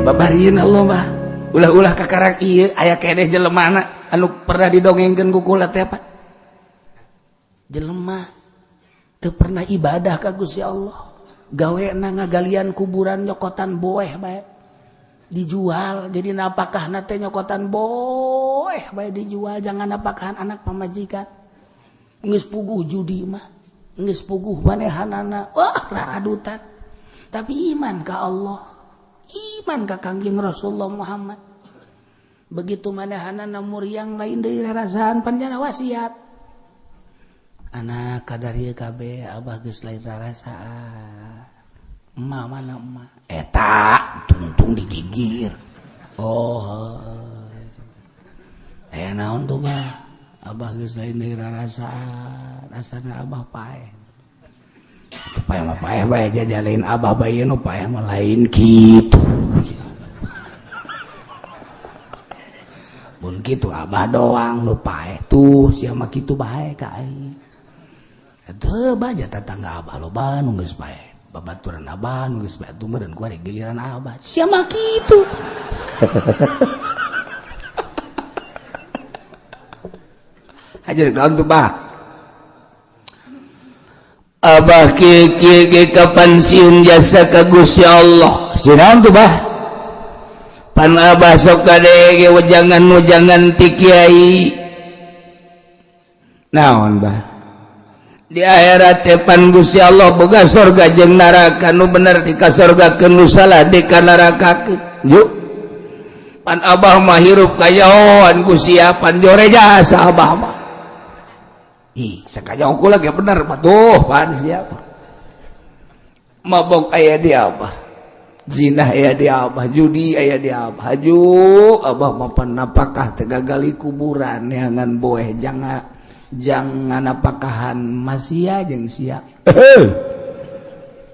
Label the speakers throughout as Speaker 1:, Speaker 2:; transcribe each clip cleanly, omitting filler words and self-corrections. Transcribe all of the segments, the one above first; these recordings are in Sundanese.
Speaker 1: Babarieun Allah mah. Ulah-ulah kakarak ieu aya keneh jelemana anu pernah didongengkeun ku kula teh apa? Jelema teu pernah ibadah ka Gusti Allah. Gawena ngagalian kuburan nyokotan boeh bae. Dijual jadi napakahna teh nyokotan boeh bae dijual jangan napakahan anak pamajikan. Geus puguh judi mah, geus puguh manehanana, wah raradutan. Tapi iman ka Allah, iman ka Kangjeng Rasulullah Muhammad. Begitu manehanana muriang lain deui rarasaan panjana wasiat. Anak kadar ieu kabeh abah geus lain rarasaan. Emak mana emak? Eta tungtung digigir. Oh. Aya naon tuh bah? Abah geus lain deui rarasaan, rasana abah paeh. Paeh mah paeh bae jajalain abah bae nu paeh mah lain kitu. Mun kitu abah doang nu paeh tuh sia mah kitu bae ka aing. Teu baja tetangga abah loba nu geus paeh. Babaturan abah nu geus paeh tuh meureun ku ari giliran abah. Sia mah kitu. Hajar naon tuh bah? Abah kieu kieu ge kapan sieun jasa ka Gusti Allah. Sieun naon tuh bah? Pan abah sok kade ge wejangan-wejangan ti kiai. Naon bah? Di akhirat teh pan Gusti Allah boga sorga jeung neraka nu bener di ka sorgakeun nu salah di ka nerakakeun. Yuk. Pan abah mah hirup kayaoan ku siapan jore jasa abah mah. Ih, sakajau kula ge bener patuh pan siapa. Mabok aya di abah. Zina aya di abah, judi aya di abah. Haju abah mah pan napakah teh gagali kuburan neangan boeh jangan jangan napakahan masia jeung sia.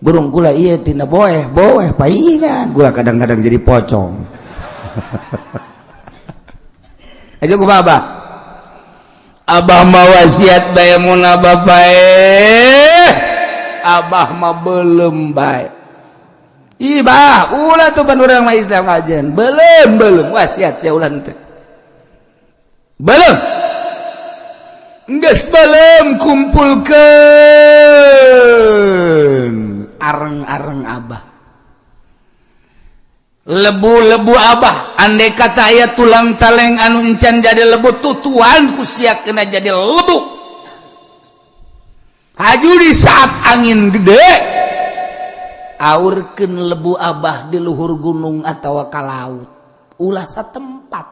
Speaker 1: Burung kula ieu tina boeh, boeh paingan. Kula kadang-kadang jadi pocong. Aja kumaha abah? Abah mah wasiat bae mun abah bae. Abah mah belum bae. Ih bah, ulah tuh pan urang mah Islam ngajen. Belum, belum wasiat sia ulah teh. Belum. Geus belum kumpulkeun areng-areng abah. Lebu-lebu abah andai kata aya tulang taleng anu encan jadi lebu tutuan ku sia kena jadi lebu. Haju di saat angin gede aurkeun lebu abah di luhur gunung atawa ka laut. Ulah satempat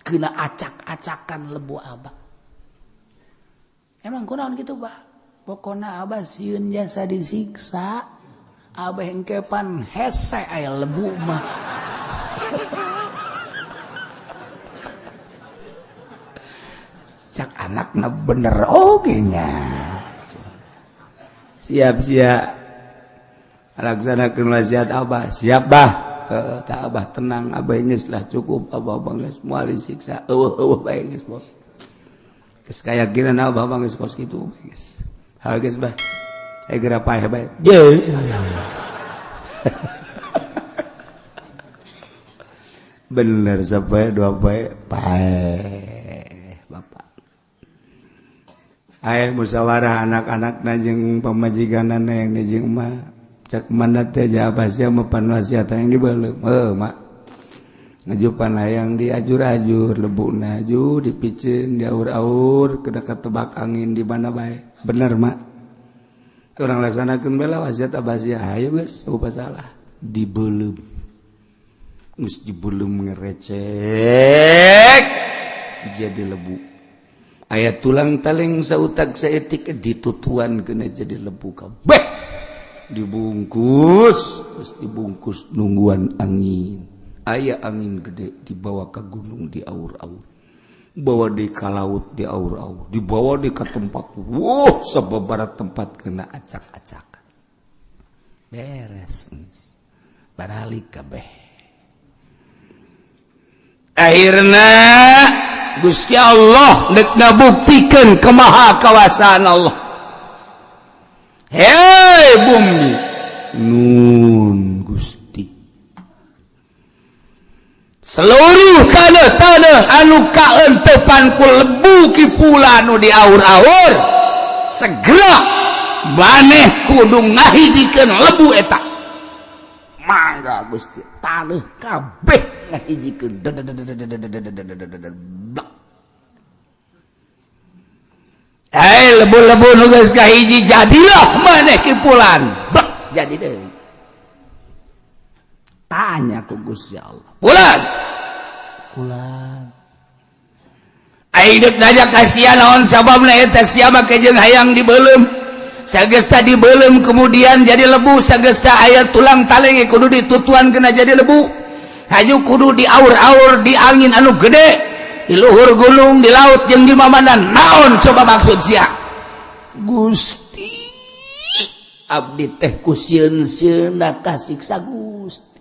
Speaker 1: kena acak-acakan lebu abah. Emang kunaon kitu bah? Pokona abah sieun jasa disiksa. Abah engkepan hese aya lebu mah. Cak anakna bener oge nya. Siap siap. Laksanakeun wasiat abah. Siap bah. Heeh, tah abah tenang abah geus lah cukup abah geus moal disiksa. Eueuh eueuh bae geus bos. Geus kayakinan abah mah geus kos kitu bae geus. Ha geus bah. Geura paeh bae. Jeuh. Bener sampai dua paeh paeh bapak. Aya musyawarah anak-anak jeung pamajikanana yang jeung emak. Cak mana teh abah sia mah pan wasiat yang dibeuleum. Heuh mak. Ngajupan hayang diajur-ajur lebukna aju dipiceun diaur-aur kena ketebak angin di mana bae. Bener mak. Orang laksanakeun bela wasiat abah sia hayu geus eueuh salah dibeuleum. Geus dibeuleum ngerecek jadi lebu. Aya tulang taling sautak saeutik ditutuan kena jadi lebu kabeh. Dibungkus, geus dibungkus nungguan angin. Aya angin gede dibawa ke gunung di aur-aur. Bawa di ka laut di aur-aur, dibawa di ka tempat. Wuh, sababaraha tempat kena acak-acakan. Beres. Baralik kabeh. Akhirna Gusti Allah dek ngabuktikeun kemaha kawasaan Allah. Hei bumi, nun Gusti. Seluruh tanah-tanah anu kaentepan ku lebu kipulan nu diaur-aur segera maneh kudu ngahijikeun lebu eta. Mangga Gusti, tanah kabeh ngahijikeun. Hei lebu-lebu nu geus kahiji jadilah maneh kipulan. Blek jadi deui. Tanya ku Gusti Allah. Pulan. Pulan. Aing deuk nanya ka sia naon sababna eta sia make jeung hayang dibeuleum. Sagesta dibeuleum kemudian jadi lebu, sagesta aya tulang taleng kudu ditutuan kena jadi lebu. Haju kudu diaur-aur di angin anu gede, di luhur gunung, di laut jeung di mamanan. Naon coba maksud sia? Gusti, abdi teh ku sieun-sieunna kasiksa Gusti.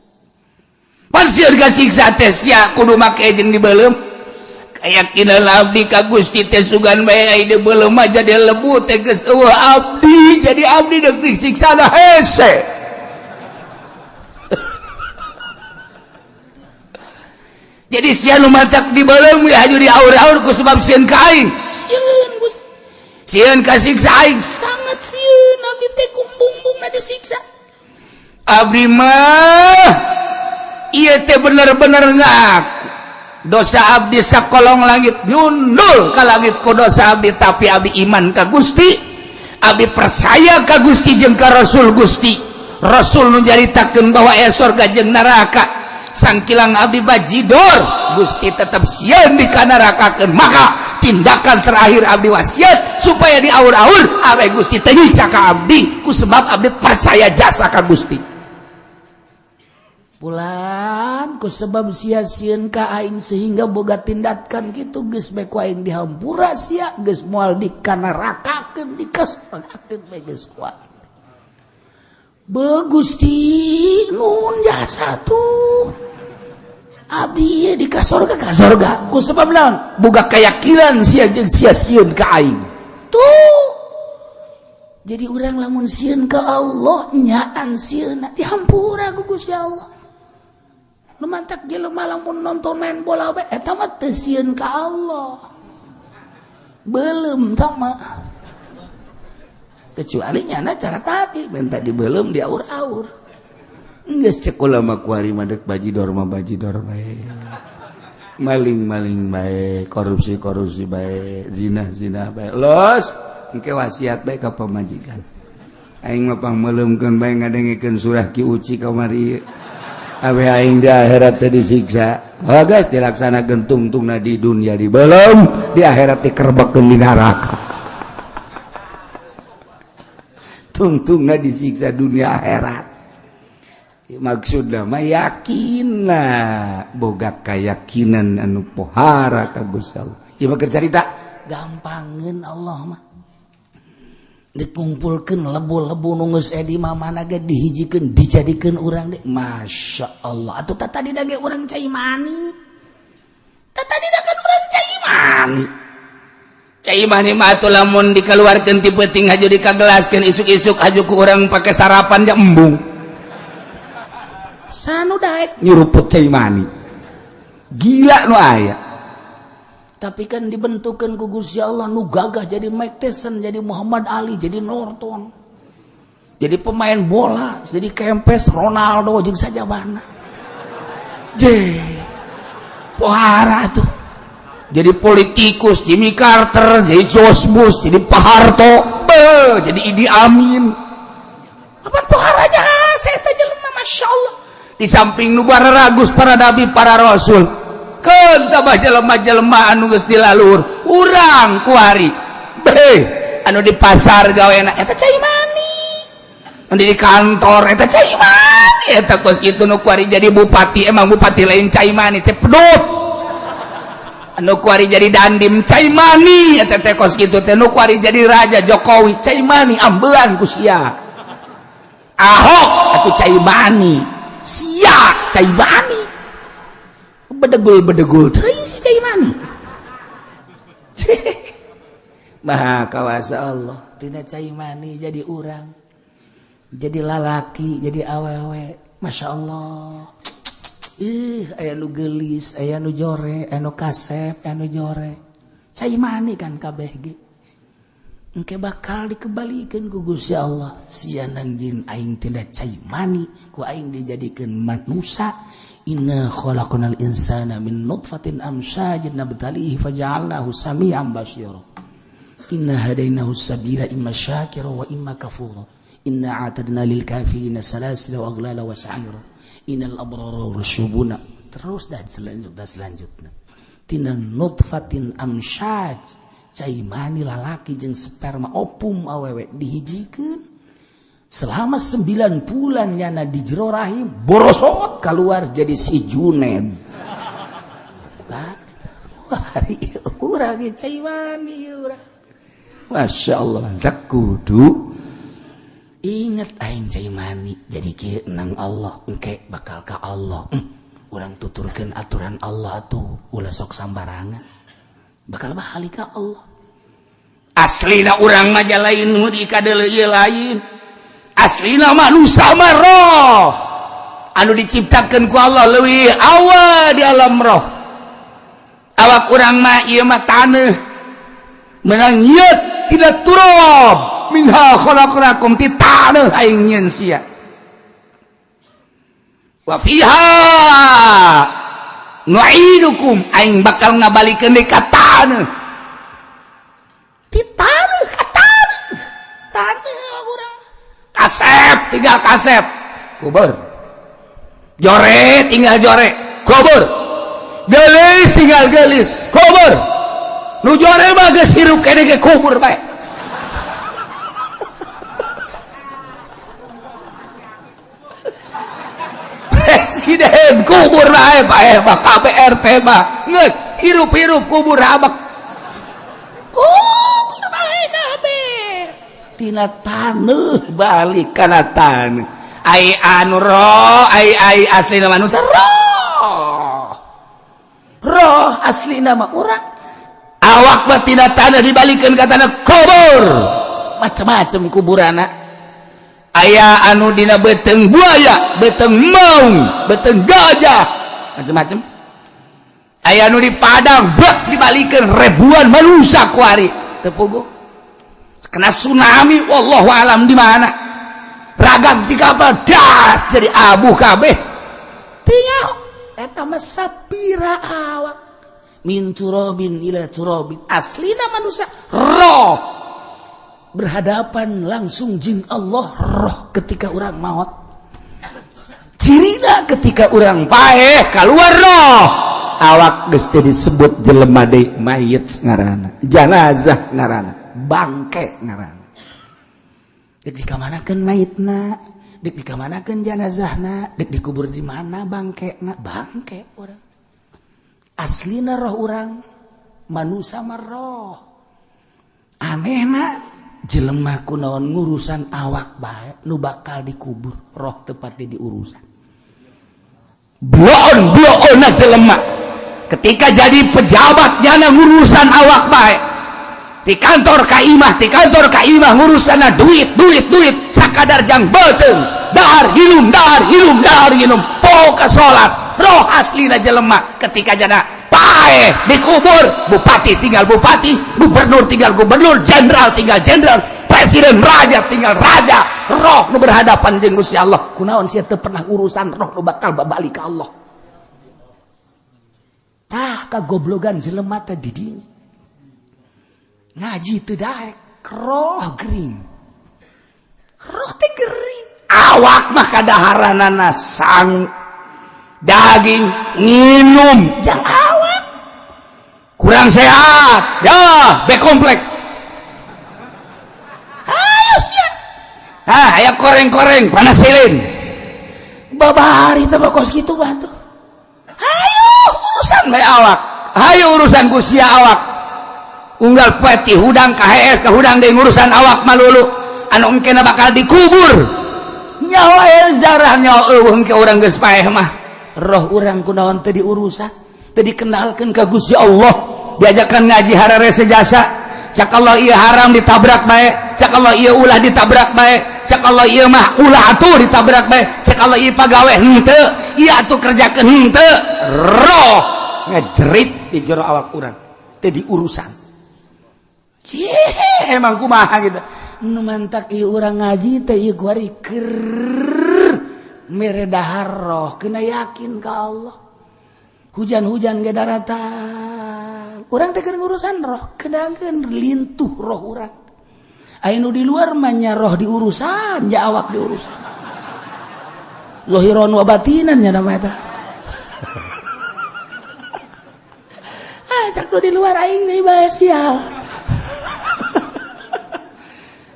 Speaker 1: Pan sieun kasiksa teh sia kudu make jeung dibeuleum. Keyakinan abdi ka Gusti teh sugan bae ai dibeuleum mah jadi lebu teh geus eueuh abdi, jadi abdi deuk disiksa da hese. Jadi sia nu matak dibeuleum we haju diaur-aur ku sebab sieun ka aing. Sieun Gusti. Sieun kasiksa aing sangat sieun abdi teh kumbung-bumbungna disiksa. Abdi mah ieu teh bener-bener ngaku dosa abdi sakolong langit nyundul ka langit ku dosa abdi, tapi abdi iman ka Gusti, abdi percaya ka Gusti jeung ka Rasul Gusti. Rasul nu nyaritakeun bahwa aya sorga jeung neraka. Sangkilang abdi bajidor Gusti tetap sieun dikanarakakeun, maka tindakan terakhir abdi wasiat supaya diaur-aur awe Gusti teu nyiksa ka abdi ku sebab abdi percaya jasa ka Gusti.
Speaker 2: Pulan ku sebab sia sieun ka aing sehingga boga tindakan kitu geus bae ku aing dihampura sia geus moal dikanarakakeun dikasorgakeun bae geus ku aing. Be Gusti nun jasa tuh abdi di kasorga kasorga ku sebab naon
Speaker 1: boga keyakinan sia jeung sia sieun ka aing
Speaker 2: tuh. Jadi urang lamun sieun ka Allah nyaan sieunna dihampura ku Gusti Allah. Nu mantak jelema lamun nonton main bola bae eta mah teu sieun ka Allah, beuleum tah mah.
Speaker 1: Kecuali nyana cara tadi minta dibeuleum diaur-aur. Geus cek ulama kuari mah deuk bajidor mah bajidor bae, maling-maling bae, korupsi-korupsi bae, zina-zina bae. Los engke wasiat bae ka pamajikan. Aing mah pangmeuleumkeun bae ngadengekeun surah Ki Uci kamari. Awe aing di akhirat teh disiksa. Oh guys, dilaksanakeun tungtungna di dunia dibeuleum, di akhirat dikerbekkeun di neraka. Tungtungna disiksa dunia akhirat. Maksudna mah yakinna boga keyakinan anu pohara ka Gusti Allah. Ieu mah keur carita
Speaker 2: gampangeun Allah mah. Dikumpulkeun lebu-lebu nu geus aya di mana ge dihijikeun dijadikeun urang deui. Masya Allah atuh tah tadi da ge urang cai mani. Tah tadi da kan urang cai mani.
Speaker 1: Cai mani mah atuh lamun dikeluarkeun ti peuting haju dikagelaskeun isuk-isuk haju ku urang pake sarapan ja embung.
Speaker 2: Sanu daek
Speaker 1: nyuruput cai mani. Gila nu aya.
Speaker 2: Tapi kan dibentukkan ku Gusti Allah nu gagah jadi Mike Tyson, jadi Muhammad Ali, jadi Norton, jadi pemain bola, jadi Kempes, Ronaldo jeung sajabana.
Speaker 1: Je, pohara tuh. Jadi politikus Jimmy Carter, jadi George Bush, jadi Pak Harto, be, jadi Idi Amin. Apa poharanya? Saya teh jelema Masya Allah. Di samping nu ragus para nabi, para rasul. Keun tabah jelema-jelema anu geus dilalur urang kuari be anu di pasar gawena eta cai mani, anu di kantor eta cai mani, eta kos kitu nu kuari jadi bupati emang bupati lain cai mani cepedut, anu kuari jadi dandim cai mani eta teh kos kitu teh, nu kuari jadi raja Jokowi cai mani ambean ku sia, Ahok atuh cai mani, sia cai mani. Bedegul-bedegul teuing si cai mani. Maha kawasa Allah
Speaker 2: tina cai mani jadi urang, jadi lalaki, jadi awewe, Masya Allah. Ih, aya nu geulis, aya nu jore, aya nu kasep, aya nu jore. Cai mani kan kabeh ge. Engke bakal dikembalikan ku Gusti Allah. Sia nang jin aing tina cai mani, ku aing dijadikeun manusia. Inna khalaqnal insana min nutfatin amsyajin nabtalihi faja'alnahu sami'an basira. Inna hadainahu sabila imma syakira wa imma kafura. Inna a'tadna lil kafirina salasila wa aghlala wa sa'ira. Innal abrara rasyubuna. Terus dan selanjutnya. Tina nutfatin amsyaj, cai mani lalaki jeung sperma opum awewe dihijikeun. Selama 9 bulan nyana di jero rahim, borosot keluar jadi si Juned. Kan? Wah, urang ge cai mani urang.
Speaker 1: Masya Allah, tak kudu
Speaker 2: inget aing cai mani jadi kieu nang Allah, engke bakal ka Allah. Urang tuturkeun aturan Allah tuh ulah sok sambarangan. Bakal balik ka Allah.
Speaker 1: Aslina urang mah lain nu dikadeuleu ieu lain. Aslina manusia mah roh. Anu diciptakeun ku Allah leuwih awal di alam roh. Awak urang mah ieu mah taneuh. Menang nyeut tidak turab. Minha khalaqnakum ti taneuh aing nyeun sia. Wa fiha nu'idukum aing bakal ngabalikeun deui ka taneuh.
Speaker 2: Ti taneuh ka taneuh. Taneuh urang.
Speaker 1: Kasep tinggal kasep. Kubur. Jore tinggal jore. Kubur. Geulis tinggal geulis. Kubur. Nu jore mah geus hirup keneh ge kubur bae. Presiden kubur bae bae mah KBRT mah geus hirup-hirup kubur abak.
Speaker 2: Kubur bae kabeh.
Speaker 1: Tina taneuh balik kana taneuh. Ai anu roh, ai ai aslina manusia roh.
Speaker 2: Roh aslina mah urang.
Speaker 1: Awak mah tina taneuh dibalikeun ka tanah kubur.
Speaker 2: Macam-macam kuburana.
Speaker 1: Aya anu dina beuteung buaya, beuteung maung, beuteung gajah, macam-macam. Aya anu di padang, bek dibalikeun ribuan manusia kuari. Teu puguh. Kena tsunami, wallahu alam di mana. Ragag di kapal, das jadi abu kabeh.
Speaker 2: Teu nyaho eta mah sapira awak. Min turabin ila turabin. Aslina manusia roh. Berhadapan langsung jin Allah roh ketika orang maut.
Speaker 1: Cirina ketika orang paeh keluar roh. Awak geus teu disebut jelema deui, mayit ngaranna, janazah ngaranna, bangke ngaranna.
Speaker 2: Dek dikamanakeun mayitna, dek dikamanakeun janazahna, dek dikubur di mana bangkena, bangke urang. Aslina roh urang, manusia mah roh. Anehna jelema kunaon ngurusan awak bae nu bakal dikubur, roh tepatnya diurusan.
Speaker 1: Bloon-bloonna jelema ketika jadi pejabat nyana ngurusan awak bae. Di kantor ka imah, di kantor ka imah ngurusanna duit, duit, duit, sakadar jang beuteung, dahar ginum, dahar ginum, dahar ginum, poka salat. Roh aslina jelema ketika jana paeh dikubur, bupati tinggal bupati, gubernur tinggal gubernur, jenderal tinggal jenderal, presiden raja tinggal raja. Roh nu berhadapan jeung Gusti Allah.
Speaker 2: Kunaon sia teu pernah urusan roh nu bakal babalik ka Allah. Tah kagoblogan jelema teh di dinya. Ngaji teu daek, roh gering. Roh teh gering.
Speaker 1: Awak mah kadaharanana sang daging nginum
Speaker 2: jang awak
Speaker 1: kurang sehat ya be komplek.
Speaker 2: Ayo sia.
Speaker 1: Ah, aya koreng-koreng panas silin.
Speaker 2: Babari teh kos kitu mah tuh.
Speaker 1: Hayu urusan bae awak. Hayu urusan ku sia awak. Unggal poe ti hudang ka hees ka hudang deui ngurusan awak malulu. Anu engkena bakal dikubur. Nyawa zarah nyawa eueuh engke urang geus paeh mah.
Speaker 2: Roh urang kunaon teu diurusan, teu dikenalkeun ka Gusti Allah.
Speaker 1: Diajakan ngaji hararese jasa. Cak Allah ieu haram ditabrak bae, cak Allah ieu ulah ditabrak bae, cak Allah ieu mah ulah atuh ditabrak bae, cak Allah ieu pagawe henteu, Ieu atuh kerjakeun henteu. Roh ngejerit di jero awak urang. Teu diurusan. Cih, emang kumaha gitu.
Speaker 2: Nu mantak ieu urang ngaji teh ieu kuari keur mere dahar roh kena yakin ka Allah. Hujan-hujan ge daratang. Urang teh keur ngurusan roh, kenakeun lintuh roh urang. Aya nu di luar mah nya roh diurusan, nya awak diurusan. Zahiran wa batinan nya nama eta. Ah, cak nu di luar aing deui bae sial.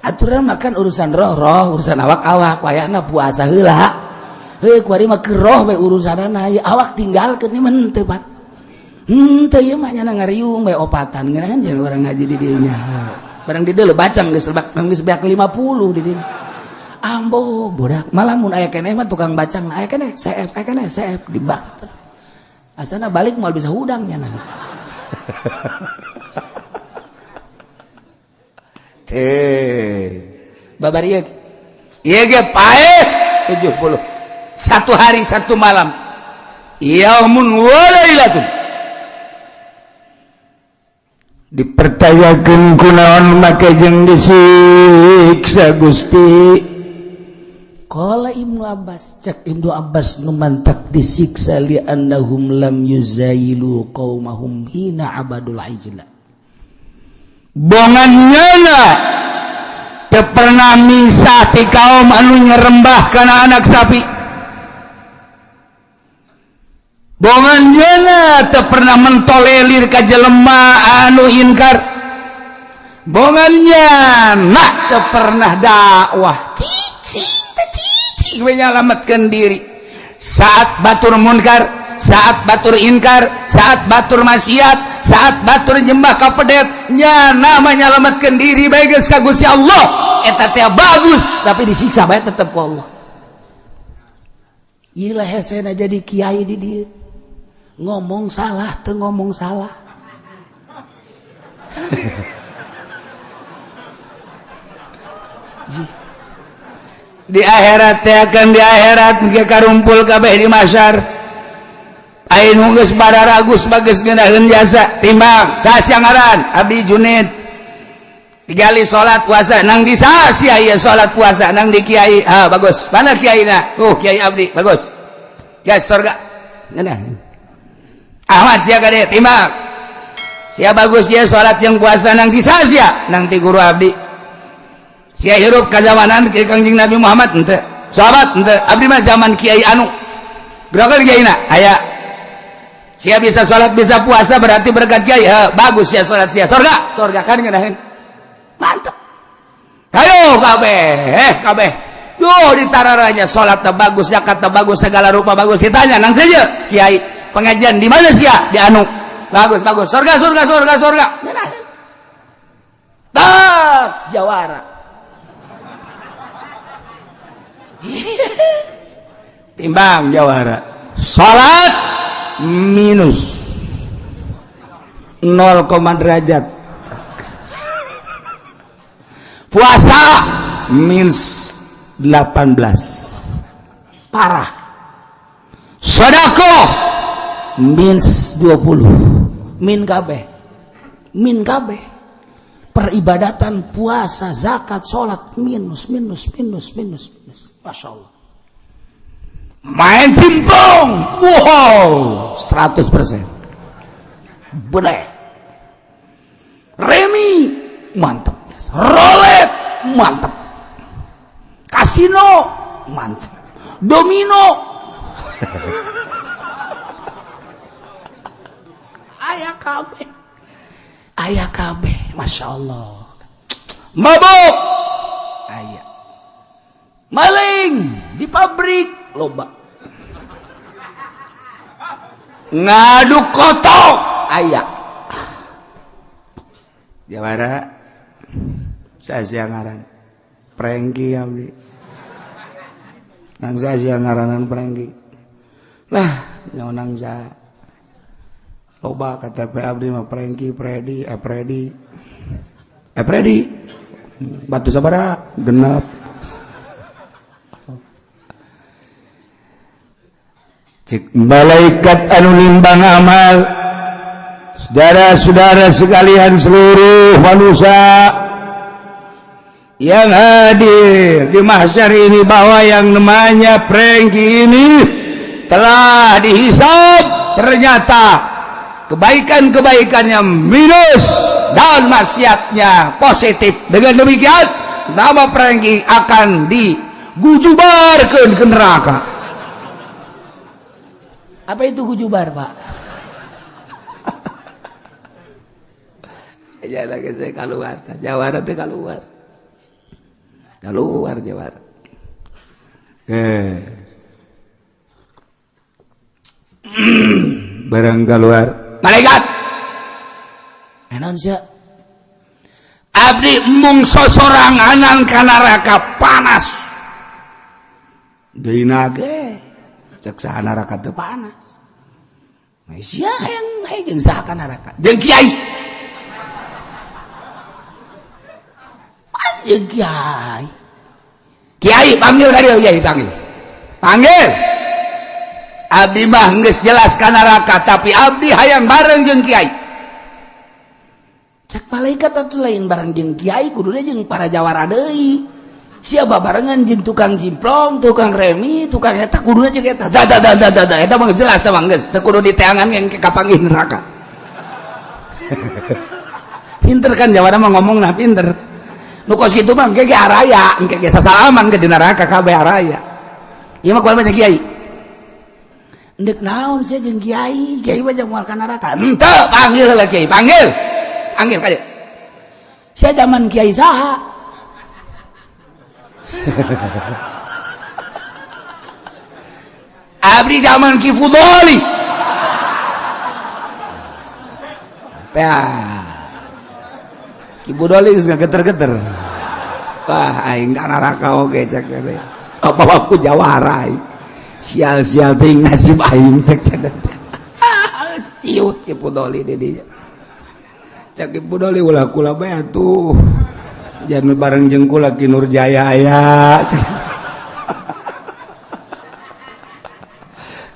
Speaker 2: Aturan makan urusan roh-roh, urusan awak-awak, wayahna puasa heula. Heuh kuari mah keur roh bae urusanana, ieu awak tinggalkeun ieu mah henteu, Pak. Henteu ieu mah nya ngariung bae opatan ngeunahan jeung urang ngaji di dieu nya. Barang di dieu bacang geus lebak geus beak 50 di dieu. Ambo budak, malah mun aya keneh mah tukang bacang, aya keneh CF, aya keneh CF dibak. Asana balik moal bisa hudang nya.
Speaker 1: Babar ieu. Ieu ge paeh 70. Satu hari satu malam. Yaumun wa lailatun. Dipercayakeun kunaon make jeung disiksa Gusti.
Speaker 2: Qala Ibnu Abbas, cek Ibnu Abbas nu mantak disiksa li annahum lam yuzailu qaumahum hina abadul ijla.
Speaker 1: Bongan nyana teu pernah misah ti kaum anu nyerembah kana anak sapi. Bongan nyana teu pernah mentolelir ka jelema anu inkar. Bongan nyana teu pernah dakwah. Cicing teh cicing we nyalametkeun diri. Saat batur munkar, saat batur inkar, saat batur maksiat, saat batur nyembah ka pedet, nyana mah nyalametkeun diri bae geus ka Gusti Allah. Eta teh bagus,
Speaker 2: tapi disiksa bae tetep ku Allah. Ieu lah hesena jadi kiai di dieu. Ngomong salah teu ngomong salah.
Speaker 1: Di akhirat teh akan di akhirat ge karumpul kabeh di mahsyar. Ayeuna geus bararagus bagus ngeunaheun jasa timbang sasia ngaran Abdi Junid digali salat puasa nang di sasia ieu salat puasa nang di kiai. Ah bagus, mana kiaina? Kiai Abdi bagus. Ya surga. Ngeunaheun. Ahmad sia kade timbang. Sia bagus sia salat jeung puasa nang di sasia nang ti guru abdi. Sia hirup ka zamanan ki Kangjeng Nabi Muhammad henteu. Sahabat henteu. Abdi mah zaman kiai anu. Gerakan kiaina aya. Sia bisa salat bisa puasa berarti berkat kiai. Ha, bagus sia salat sia. Surga, surga kan ngeunaheun.
Speaker 2: Mantep.
Speaker 1: Hayo kabeh, kabeh. Duh ditararanya salat teh bagus, zakat teh bagus, segala rupa bagus. Ditanya nang saja kiai, pengajian di mana sia? Di anu. Bagus, bagus. Surga, surga, surga, surga.
Speaker 2: Tak jawara.
Speaker 1: Timbang jawara. Salat minus 0, derajat. Puasa minus 18.
Speaker 2: Parah.
Speaker 1: Sedekah
Speaker 2: minus 20. Min kabeh. Min kabeh. Peribadatan, puasa, zakat, salat minus minus minus minus minus. Masya Allah.
Speaker 1: Main simpong, wow, 100%.
Speaker 2: Boleh. Remi, mantep. Rolet, mantep. Kasino, mantep. Domino, ayah kabeh, ayah kabeh, masya Allah.
Speaker 1: Mabuk, ayah.
Speaker 2: Maling di pabrik, loba.
Speaker 1: Ngaduk kotok,
Speaker 2: ayah.
Speaker 1: Jawara, saya ngaran Prengki abdi. Nang saya ngaranan Prengki. Lah, nang saya loba KTP abdi mah Prengki, Predi, Predi. Predi. Batu sabara genep. Cek malaikat anu nimbang amal, saudara-saudara sekalian, seluruh manusia yang hadir di mahsyar ini, bahwa yang namanya Prengki ini telah dihisab, ternyata kebaikan-kebaikannya minus dan maksiatnya positif. Dengan demikian, nama Prengki akan digujubarkan ke neraka.
Speaker 2: Apa itu gujubar, Pak?
Speaker 1: Ya lagi saya keluar, jawara teh keluar. Keluar jawara. Barang keluar malaikat.
Speaker 2: Naon sia?
Speaker 1: Abdi embung sosoranganan ka neraka panas. Deui nage cek saha neraka teu panas.
Speaker 2: Sia hayang hayang jeung saha ka neraka?
Speaker 1: Jeung kiai.
Speaker 2: Jeung kiai.
Speaker 1: Kiai panggil ka dieu, kiai panggil. Panggil. Abdi mah geus jelas ka neraka, tapi abdi hayang bareng jeung kiai.
Speaker 2: Cek malaikat atuh lain bareng jeung kiai, kuduna jeung para jawara deui. Sia babarengan jeung tukang jimplong, tukang remi, tukang eta kuduna jeung eta.
Speaker 1: Da da da da da, da. Eta mah geus jelas tah mah geus teu kudu diteangan yang kapanggih neraka. Pinter kan jawara mah ngomongna pinter. Nu kos kitu mah engke ge araya, engke ge sasalaman ke di neraka kabeh araya. Ieu mah kumaha kiai?
Speaker 2: Ndek naon sia jeung kiai? Kiai mah jeung moal ka neraka.
Speaker 1: Henteu, panggil heula kiai, panggil. Panggil ka dieu.
Speaker 2: Sia zaman kiai saha?
Speaker 1: Abdi zaman Ki Fudoli. Tah. Ki Fudoli geus ngageter-geter. Wah, aing ka neraka oge cek teh. Apa aku jawara aing. Sial-sial teuing nasib aing cek teh. Ciut Ki Fudoli di dinya. Cek Ki Fudoli ulah kula bae atuh. Jangan bareng jeung kula Ki Nurjaya aya.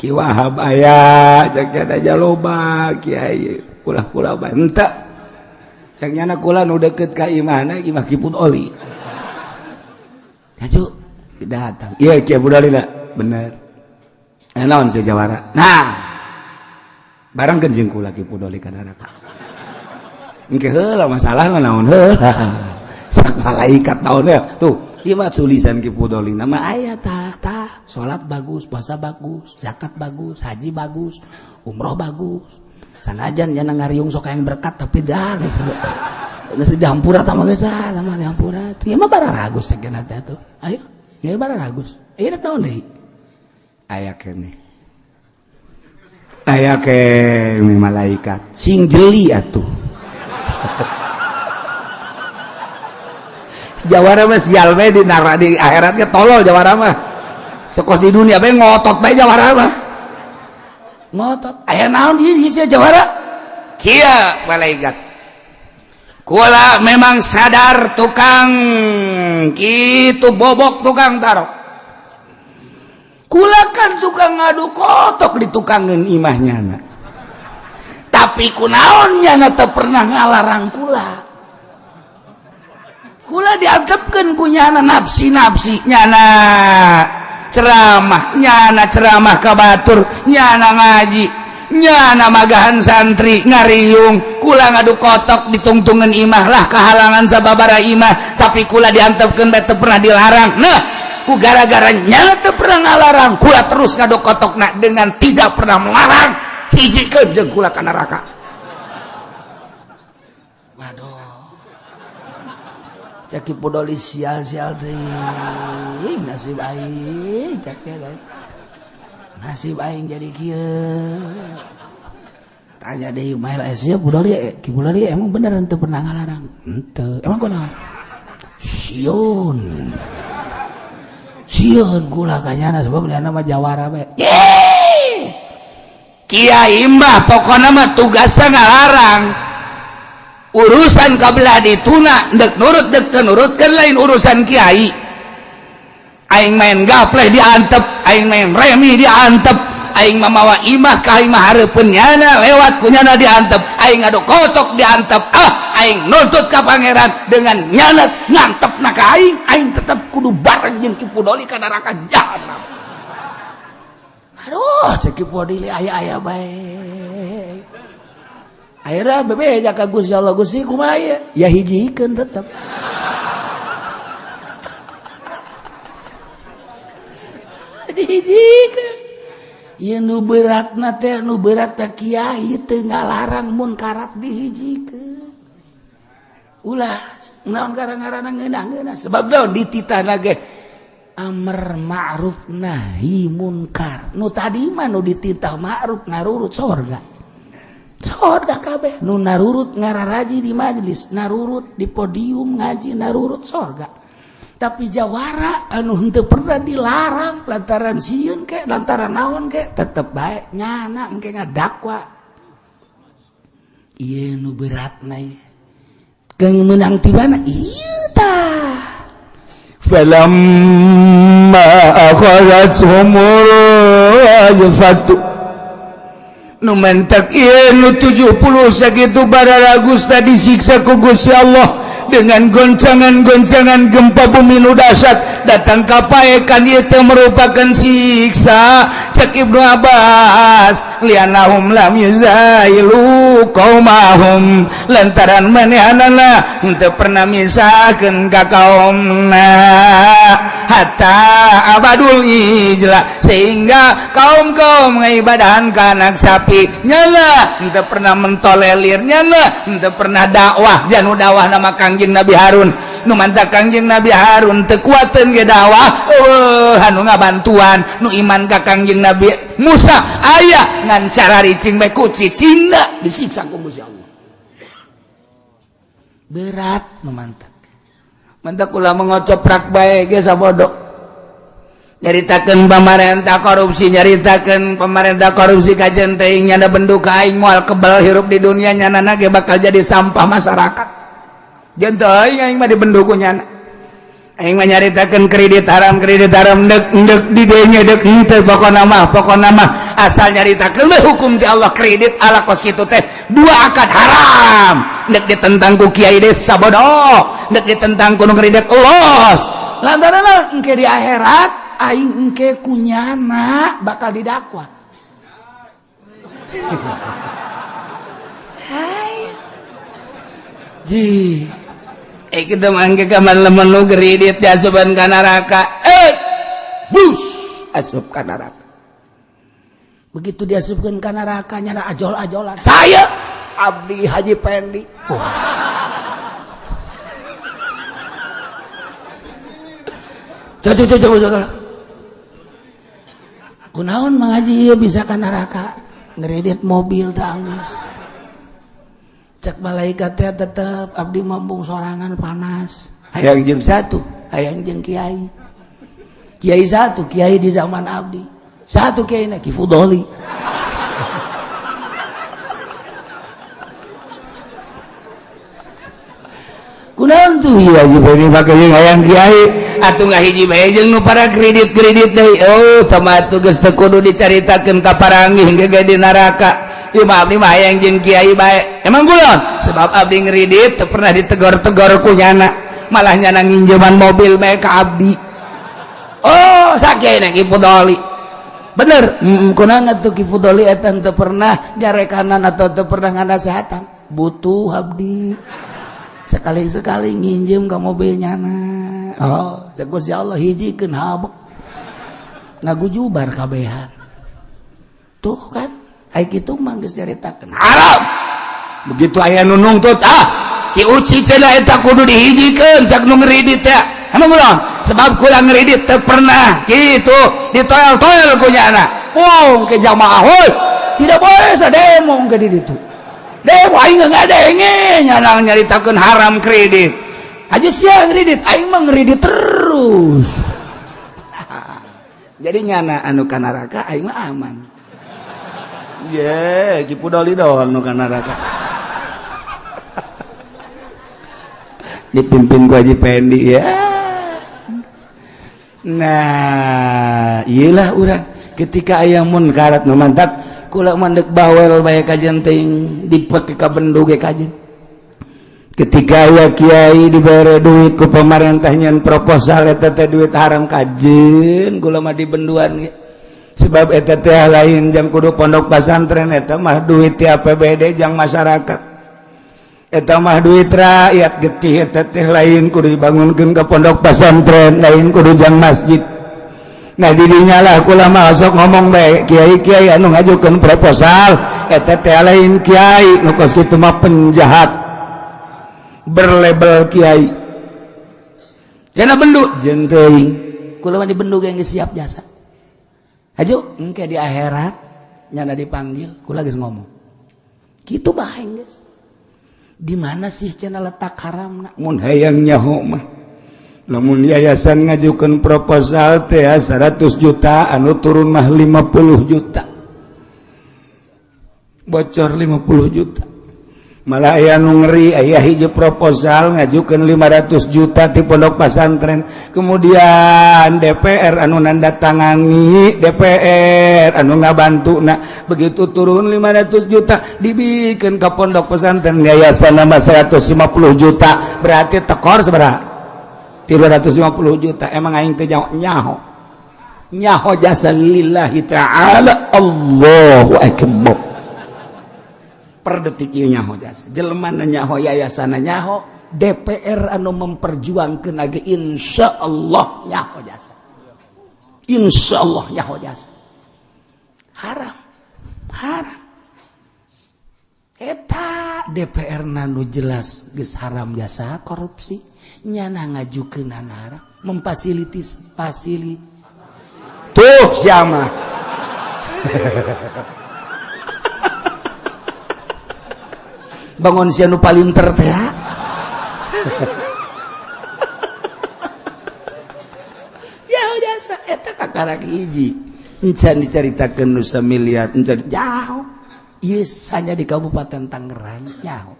Speaker 1: Ki Wahab aya, cek teh aja loba kiai kula-kula bae. Henteu. Cek nyana kula nu deukeut ka imahna imah Ki Fudoli. Hayu datang. Iya Ki Fudoli na, bener. Naon si jawara. Nah, bareng jeung kula Ki Fudoli ka neraka. Engke heula masalahna naon heula. Sak malaikat naon ya. Tuh, ieu mah tulisan Ki Fudoli nama
Speaker 2: aya tah tah, salat bagus, puasa bagus, zakat bagus, haji bagus, umroh bagus. Sanajan nya ngariung sok hayang berkat tapi dah geus geus dihampura tah mah geus ah, mah dihampura. Ieu mah bararagus sakeuna teh atuh. Ayo, ieu bararagus. Ieu naon deui?
Speaker 1: Aya keneh. Aya keneh malaikat sing jeli atuh. Jawara mah sial bae di neraka di akhiratnya tolol jawara mah. Sekos di dunia bae ngotot bae jawara mah.
Speaker 2: Ngotot. Aya naon di sia jawara?
Speaker 1: Kieu malaikat. Kula memang sadar tukang kitu bobok tukang tarok. Kula kan tukang ngadu kotok di tukangeun imahnya na.
Speaker 2: Tapi kunaon nyana teu pernah ngalarang kula. Kula diantepkeun ku nyana nafsi-nafsi
Speaker 1: nyana ceramah, nyana ceramah ka batur, nyana ngaji, nyana magahan santri ngariung, kula ngadu kotok ditungtungan imah lah kahalangan sababara imah, tapi kula diantepkeun bae teu pernah dilarang. Nah, ku gara-gara nyana teu pernah ngalarang, kula terus ngadu kotokna dengan tidak pernah melarang, hijikeun jeung kula ka neraka.
Speaker 2: Waduh. Cek Ki Fudoli sial-sial teuing nasib aing cek nasib aing jadi kieu. Tanya deui mael sia Fudoli, Ki Fudoli emang bener henteu pernah ngalarang? Henteu. Emang kunaon? Sieun. Sieun kula ka nyana sebab nyana mah jawara bae.
Speaker 1: Kiai mah pokona mah tugasna ngalarang. Urusan kabelah dituna dek nurut dek teu nurut kan lain urusan kiai. Aing main gapleh diantep, aing main remi diantep, Aing mamawa imah ka imah hareupeun nyana, lewat ku nyana diantep. Aing ngadu kotok diantep. Ah, aing nuntut ka pangeran dengan nyana ngantep na ka aing, aing tetep kudu bareng jeung Ki Fudoli ka neraka jahanam.
Speaker 2: Aduh, cek Ki Fudoli aya-aya bae. Akhirnya bebeja ka Gusti Allah, Gusti kumaha ieu? Ya hijikeun tetep. Dihijikeun. Ieu nu beratna teh, nu berat teh kiai teu ngalarang munkarat dihijikeun. Ulah naon gara-garana ngeunah-ngeunah sebab naon dititahna ge amar ma'ruf nahi munkar. Nu tadi mah nu dititah ma'ruf narurut sorga. Sorga kabeh nu narurut ngararaji di majelis, narurut di podium ngaji, narurut sorga. Tapi jawara anu henteu pernah dilarang lantaran sieun ke lantaran naon ke tetep bae nyana engke ngadakwa. Ieu nu beratna ieu. Keung meunang ti mana? Ieu tah.
Speaker 1: Falamma akhadhathumur rajfatu. Nu mentak ieu nu 70 sakitu bararagus disiksa ku Gusti Allah dengan goncangan-goncangan gempa bumi nu dahsyat datang ka paekan ieu teh merupakan siksa. Cek Ibnu Abbas, lianahum lam yuzailu qaumahum, lantaran manehanana henteu pernah misahkeun ka kaumna hatta abadul ijla, sehingga kaum-kaum ngaibadahan ka anak sapi nyala henteu pernah mentolelir, nyala henteu pernah dakwah janu dakwah nama Kangjeng Nabi Harun. Nu mantap Kangjeng Nabi Harun teu kuateun ge dakwah, eueuh anu ngabantuan nu iman ka Kangjeng Nabi Musa aya ngan cara ricing bae ku cicingna disiksa ku Gusti Allah.
Speaker 2: Berat nu mantap.
Speaker 1: Mantap ulah mengocoprak bae ge sabodo. Nyaritakeun pamarentah korupsi, nyaritakeun pamarentah korupsi kajen teuing nyana bendu ka aing moal kebal hirup di dunia, nyanana ge bakal jadi sampah masyarakat. Jeung teuing aing mah dibendu ku nyana. Aing mah nyaritakeun kredit haram dek dek di dieu dek henteu, pokona mah asal nyaritakeun we hukum ti Allah kredit ala kos kitu teh dua akad haram. Dek ditentang ku kiai desa bodoh, dek ditentang ku nu kredit los.
Speaker 2: Lantaran naon engke di akhirat aing engke kunyana bakal didakwa. Hai.
Speaker 1: Ji. Kita mangke kamar lemon nu kredit diasupan ka neraka. Bus asup ka neraka.
Speaker 2: Begitu diasupkeun ka neraka nyana ajol-ajolan. Saya Abdi Haji Pendi. Oh. Coba. Kunaon Mang Haji ieu bisa ka neraka? Ngredit mobil teh anggeus. Cek malaikat teh tetep abdi mambung sorangan panas. Hayang jeung satu, hayang jeung kiai. Kiai satu, kiai di zaman abdi. Satu kiai na Ki Fudoli.
Speaker 1: Kunaon tuh ieu Haji Pendi make jeung hayang kiai atuh ngahiji bae jeung nu para kredit-kredit deui. Oh, tama atuh geus teu kudu dicaritakeun ka paranggih ge di neraka. Ieu mah abdi mah hayang jeung kiai bae. Emang kunaon? Sebab abdi ngredit teu pernah ditegor-tegor ku nyana. Malah nyana nginjeman mobil bae ka abdi.
Speaker 2: Oh, sakieu Ki Fudoli. Bener, kunaon atuh Ki Fudoli eta teu pernah jarekanan atau teu pernah nganasehatan. Butuh abdi. Sekali-sekali nginjem ka mobil nyana. Oh, cek Gusti Allah hijikeun habek. Ngagujubar kabehan. Tuh kan, ai kitu mah geus nyaritakeun
Speaker 1: haram. Begitu aya nu nungtut, ah, Ki Uci cenah eta kudu dihijikeun cak nu ngredit teh. Emang ulah? Sebab kula ngredit teu pernah kitu ditoel-toel ku nyana. Wong ke jamaah heuy,
Speaker 2: tidak boleh sademo ke di ditu. Demo aing ngadenge
Speaker 1: nyana nyaritakeun haram kredit.
Speaker 2: Aja sia ngredit, aing mah ngredit terus.
Speaker 1: Jadi nyana anu ka neraka aing mah aman. Ye, Ki Fudoli doang nu ka neraka. Dipimpin ku Haji Pendi ya. Nah, iyalah urang. Ketika aya munkarat nu mantak kula mandek bawel bae kajen teuing dipake ka bendu ge kajen. Ketika aya kiai dibere duit ku pemerintah nyen proposal eta teh duit haram, kajen kula mah dibenduan ge. Sebab eta teh lain jang kudu pondok pesantren, eta mah duit ti APBD jang masyarakat, eta mah duit rakyat. Getih eta teh lain kudu dibangunkeun ke pondok pesantren, lain kudu jang masjid. Nah, didinya lah kula mah sok ngomong bae, kiai-kiai anu ngajukeun proposal eta teh lain kiai, nu kos kitu mah penjahat berlabel kiai. Cenah bendu jeung teuing,
Speaker 2: kula mah dibendu ge geus siap jasa. Haju engke di akhirat nyana dipanggil, kula geus ngomong kitu bae geus. Di mana sih cenah letak haramna?
Speaker 1: Mun hayang nyaho mah, lamun yayasan ngajukan proposal teh 100 juta, anu turun mah 50 juta, bocor 50 juta. Malah aya nu ngeri, aya hiji proposal ngajukan 500 juta di pondok pesantren, kemudian DPR anu nanda tangani, DPR anu ngabantu. Nah, begitu turun 500 juta dibikin ke pondok pesantren yayasan nama 150 juta, berarti tekor seberapa? 350 juta. Emang aing teh nyaho nyaho jasa lillahi ta'ala. Allahu akbar. Per detik ieu nyaho jasa jelema, nyaho yayasan, nyaho DPR anu memperjuangkeun ge insyaallah nyaho jasa, insyaallah nyaho jasa.
Speaker 2: Haram, haram eta. DPR nanu jelas geus haram jasa korupsi, nyana ngajukeun haram, memfasilitis fasili
Speaker 1: Tuh siapa
Speaker 2: bangun sia nu palinter teh ya. Ya jasa eta kakarak
Speaker 1: hiji encan dicaritakeun nu samiliar encan
Speaker 2: jauh. Ieu hanya di Kabupaten Tangerang nyaho.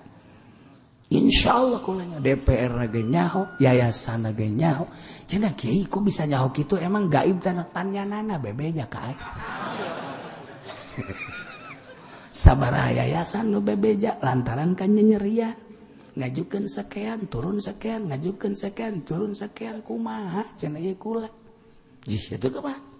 Speaker 2: Insya Allah kulanya DPR ge nyaho, yayasan ge nyaho. Cenah kiai kok bisa nyaho kitu, emang gaib tanah panyanana bebeja ka aing. Sabaraha yayasan nu bebeja lantaran kan nyerian, ngajukeun sekian turun sekian, ngajukeun sekian turun sekian, kumaha cenah ieu kula. Jih itu kumaha?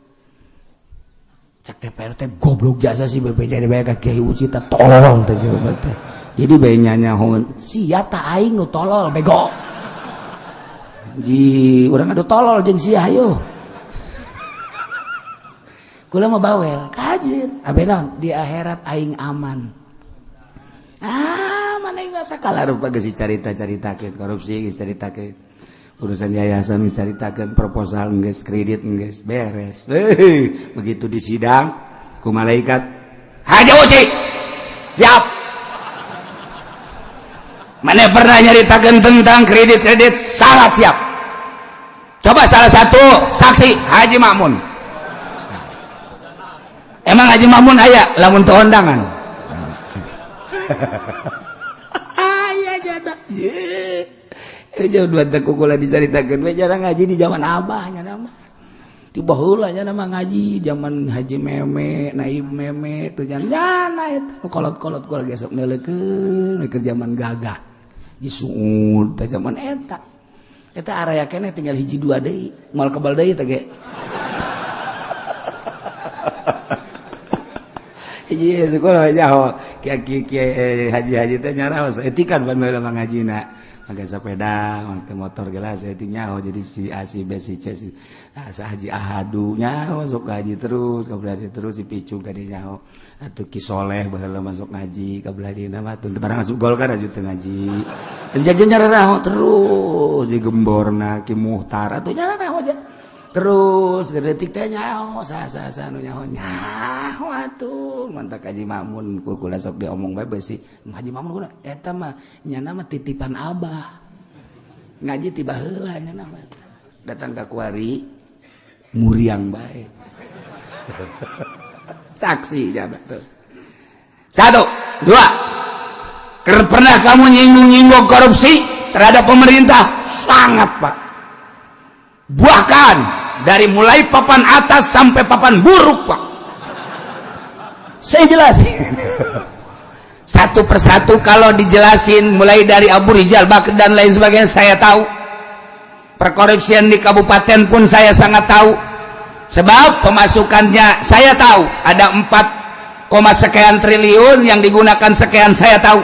Speaker 2: Cek DPR teh goblok jasa si bebeja dibayar ka Kiai Uci teh, tolol teh jelema teh.
Speaker 1: Jadi bae nyanyahoun.
Speaker 2: Sia ta aing nu tolol, bego. Ji urang adu tolol jeung sia hayo. Kula mah bawel kajeun abe naon di akhirat aing aman. Ah, mana enggak
Speaker 1: sakala rupa geus dicarita-caritakeun korupsi, geus caritakeun urusan yayasan, geus caritakeun proposal geus, kredit geus beres. Heuh, begitu di sidang ku malaikat, Haji Uci siap, mana pernah nyaritakan tentang kredit-kredit? Sangat siap. Coba salah satu saksi, Haji Makmun. Emang Haji Makmun aya lamun teu undangan
Speaker 2: aya jada. Jauh dua teh kukula dicaritakeun we, jarang ngaji di zaman abahnya nama. Di baheula nya nama ngaji zaman Haji Meme, Naib Meme tuh nyana eta kolot-kolot kula gesok neuleukeun keur zaman gagah. Disuud teh zaman eta. Eta area keneh tinggal hiji dua deui, moal kebal deui teh ge.
Speaker 1: Hiji sekolah nyaho kiai haji-haji teh nyaraos etikan ban baheula mah ngajina. Make sepeda, make motor gelas etik nyaho, jadi si A si B si C si nah, sa haji ahadu nyaho sok ngaji terus kabelah terus si picung ka nyaho atuh Ki Soleh baheula masuk ngaji kabelah dina mah teu barang asup Golkar aja teu ngaji. Jadi nyararaho terus di gemborna Ki Muhtar
Speaker 2: atuh nyararaho aja. Terus detik teh nyaho sa sa sa nu nyaho nyaho atuh
Speaker 1: mantak Haji Makmun ku kula sok diomong bae beusi
Speaker 2: Haji Makmun kula eta mah nyana mah titipan abah ngaji tiba heula nyana mah
Speaker 1: datang ka kuari muriang bae. Saksi jabat tuh. Satu, dua. Pernah kamu nyinggung-nyinggung korupsi terhadap pemerintah? Sangat, Pak. Bahkan dari mulai papan atas sampai papan buruk, Pak.
Speaker 2: Saya jelasin
Speaker 1: satu persatu. Kalau dijelasin mulai dari Abu Rizal Bakri dan lain sebagainya, saya tahu. Perkorupsian di kabupaten pun saya sangat tahu, sebab pemasukannya saya tahu ada 4, sekian triliun yang digunakan sekian. Saya tahu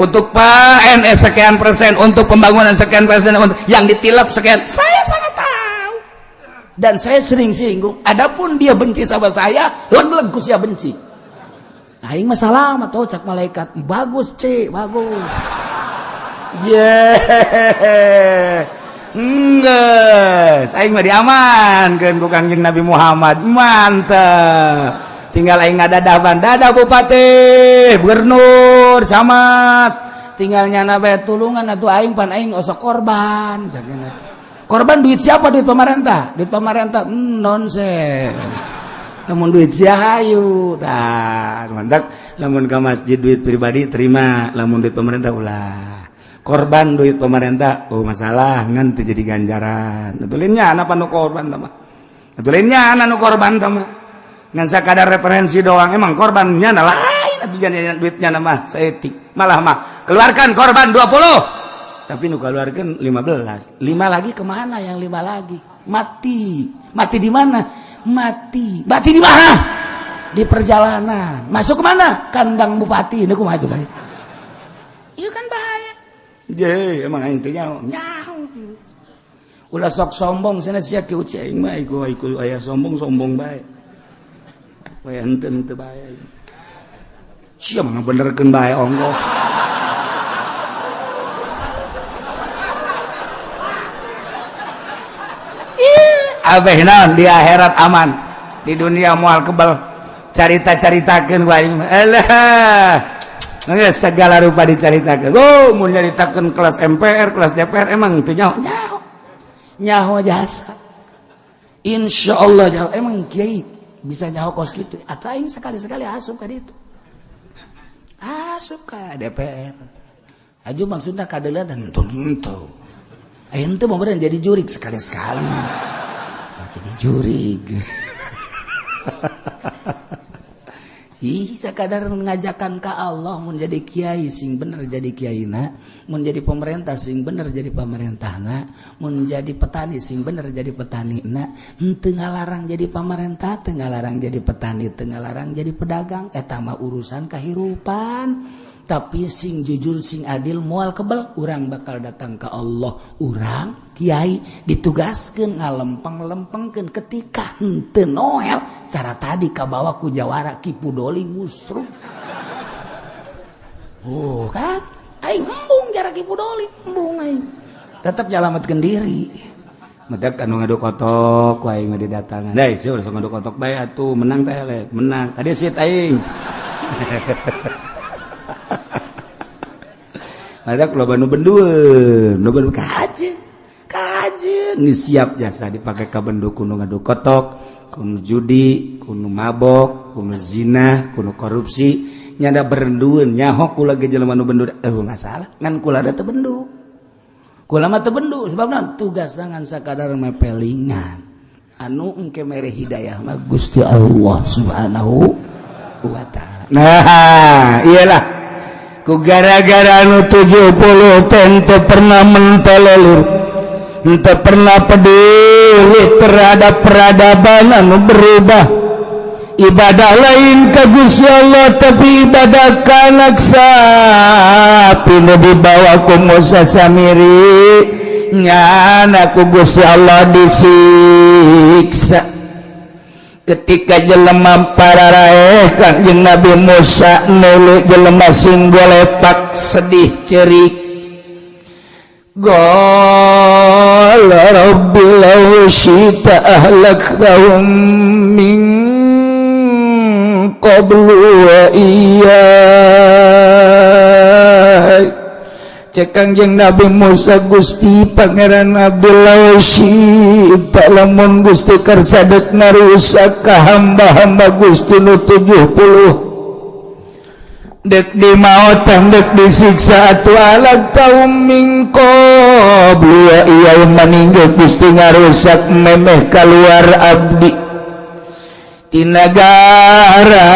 Speaker 1: untuk PNS sekian persen, untuk pembangunan sekian persen, untuk yang ditilap sekian. Saya sangat tahu
Speaker 2: dan saya sering singgung. Adapun dia benci sama saya, leg-leg ku sia benci. Aing masalah mah tuh cak malaikat, bagus c, bagus.
Speaker 1: Je. Enggeus, aing mah diamankeun ku Kangjeng Nabi Muhammad. Mantep. Tinggal aing ngadadaban, dadah bupati, gubernur, camat.
Speaker 2: Tinggal nyana bae tulungan atuh aing, pan aing osok korban. Korban duit siapa? Duit pemerintah. Duit pemerintah, nonsen.
Speaker 1: Namun duit sia hayu. Tah, mantap. Lamun ke masjid duit pribadi terima, lamun duit pemerintah ulah. Korban duit pemerintah, oh masalah, ngan teu jadi ganjaran. Atulinnya anak nu korban mah. Atulinnya anak nu korban mah. Ngan sakadar referensi doang, emang korbannya lain atuh jangan duitnya nama saeutik. Malah mah keluarkan korban 20. Tapi nu keluarkan 15.
Speaker 2: Lima lagi kemana? Yang lima lagi mati. Mati di mana? Mati. Mati di mana? Di perjalanan. Masuk kemana? Kandang bupati. Ini kumaha coba? Iya kan bahaya.
Speaker 1: Je, emang intinya
Speaker 2: nyaho. Ulah sok sombong sana sia ki uci.
Speaker 1: Aing mah iku iku aya sombong sombong bae. Bae henteu henteu bae. Sia mah ngabenerkeun bae ongkoh. Abeh naon di akhirat aman, di dunia moal kebal. Carita-caritakeun ku aing mah. Alah. Geus segala rupa dicaritakeun. Oh, mun nyaritakeun kelas MPR, kelas DPR emang teu nyaho.
Speaker 2: Nyaho. Nyaho jasa. Insya Allah nyaho. Emang kiai bisa nyaho kos gitu. Atau aing sekali-sekali asup ka ditu. Asup ka DPR. Aju maksudna kadeuleuan henteu henteu. Aing teu mau jadi jurik sekali-sekali. Jadi jurig. Ih, sekadar ngajakan ke Allah. Mun jadi kiai sing bener jadi kiaina, mun jadi pemerintah sing bener jadi pemerintahna, mun jadi petani sing bener jadi petanina. Henteu ngalarang jadi pemerintah, teu ngalarang jadi petani, teu ngalarang jadi pedagang, eta mah urusan kahirupan. Tapi sing jujur sing adil moal kebel, urang bakal datang ke Allah. Urang kiai ditugaskeun ngalempeng-lempengkeun ketika henteu noel cara tadi kabawa ku jawara Ki Pudoli musruh. Oh kan aing embung jara Ki Pudoli embung aing. Tetep nyalametkeun diri.
Speaker 1: Medak anu ngadu kotok ku aing mah didatangan. Deui sia ulah ngadu kotok bae atuh menang teh eleh, menang. Tadi sit aing. Ada loba nu bendueun, nu bendu kajeun. Kajeun geus siap jasa dipake ka bendu kudu ngadu kotok, kudu judi, kudu mabok, kudu zina, kudu korupsi, nyada berendueun nyaho kula ge jelema nu bendu eueuh masalah, ngan kula da teu bendu.
Speaker 2: Kula mah teu bendu sebabna tugas ngan sakadar mepelingan. Anu engke mere hidayah mah Gusti Allah Subhanahu wa taala.
Speaker 1: Nah, iyalah ku gara-gara anu 70 teu pernah mentololur, teu pernah peduli terhadap peradaban anu berubah. Ibadah lain ka Gusti Allah tapi ibadah ka anak sapi nu dibawa ku Musa Samiri, nyana ku Gusti Allah disiksa. Ketika jelema pararaeh Kangjeng Nabi Musa nulu jelema sing golepak sedih cerik. Qala rabbi law syi'ta ahlaktahum min qablu wa iyyai. Cek Kangjeng Nabi Musa, Gusti Pangeran Abdullah syi'ta lamun Gusti kersa dek ngarusak ka hamba-hamba Gusti nu 70 dek dimaotan dek disiksa atuh alag taum min qablu wa iyyai maninggal Gusti ngarusak memeh kaluar abdi. Ti nagara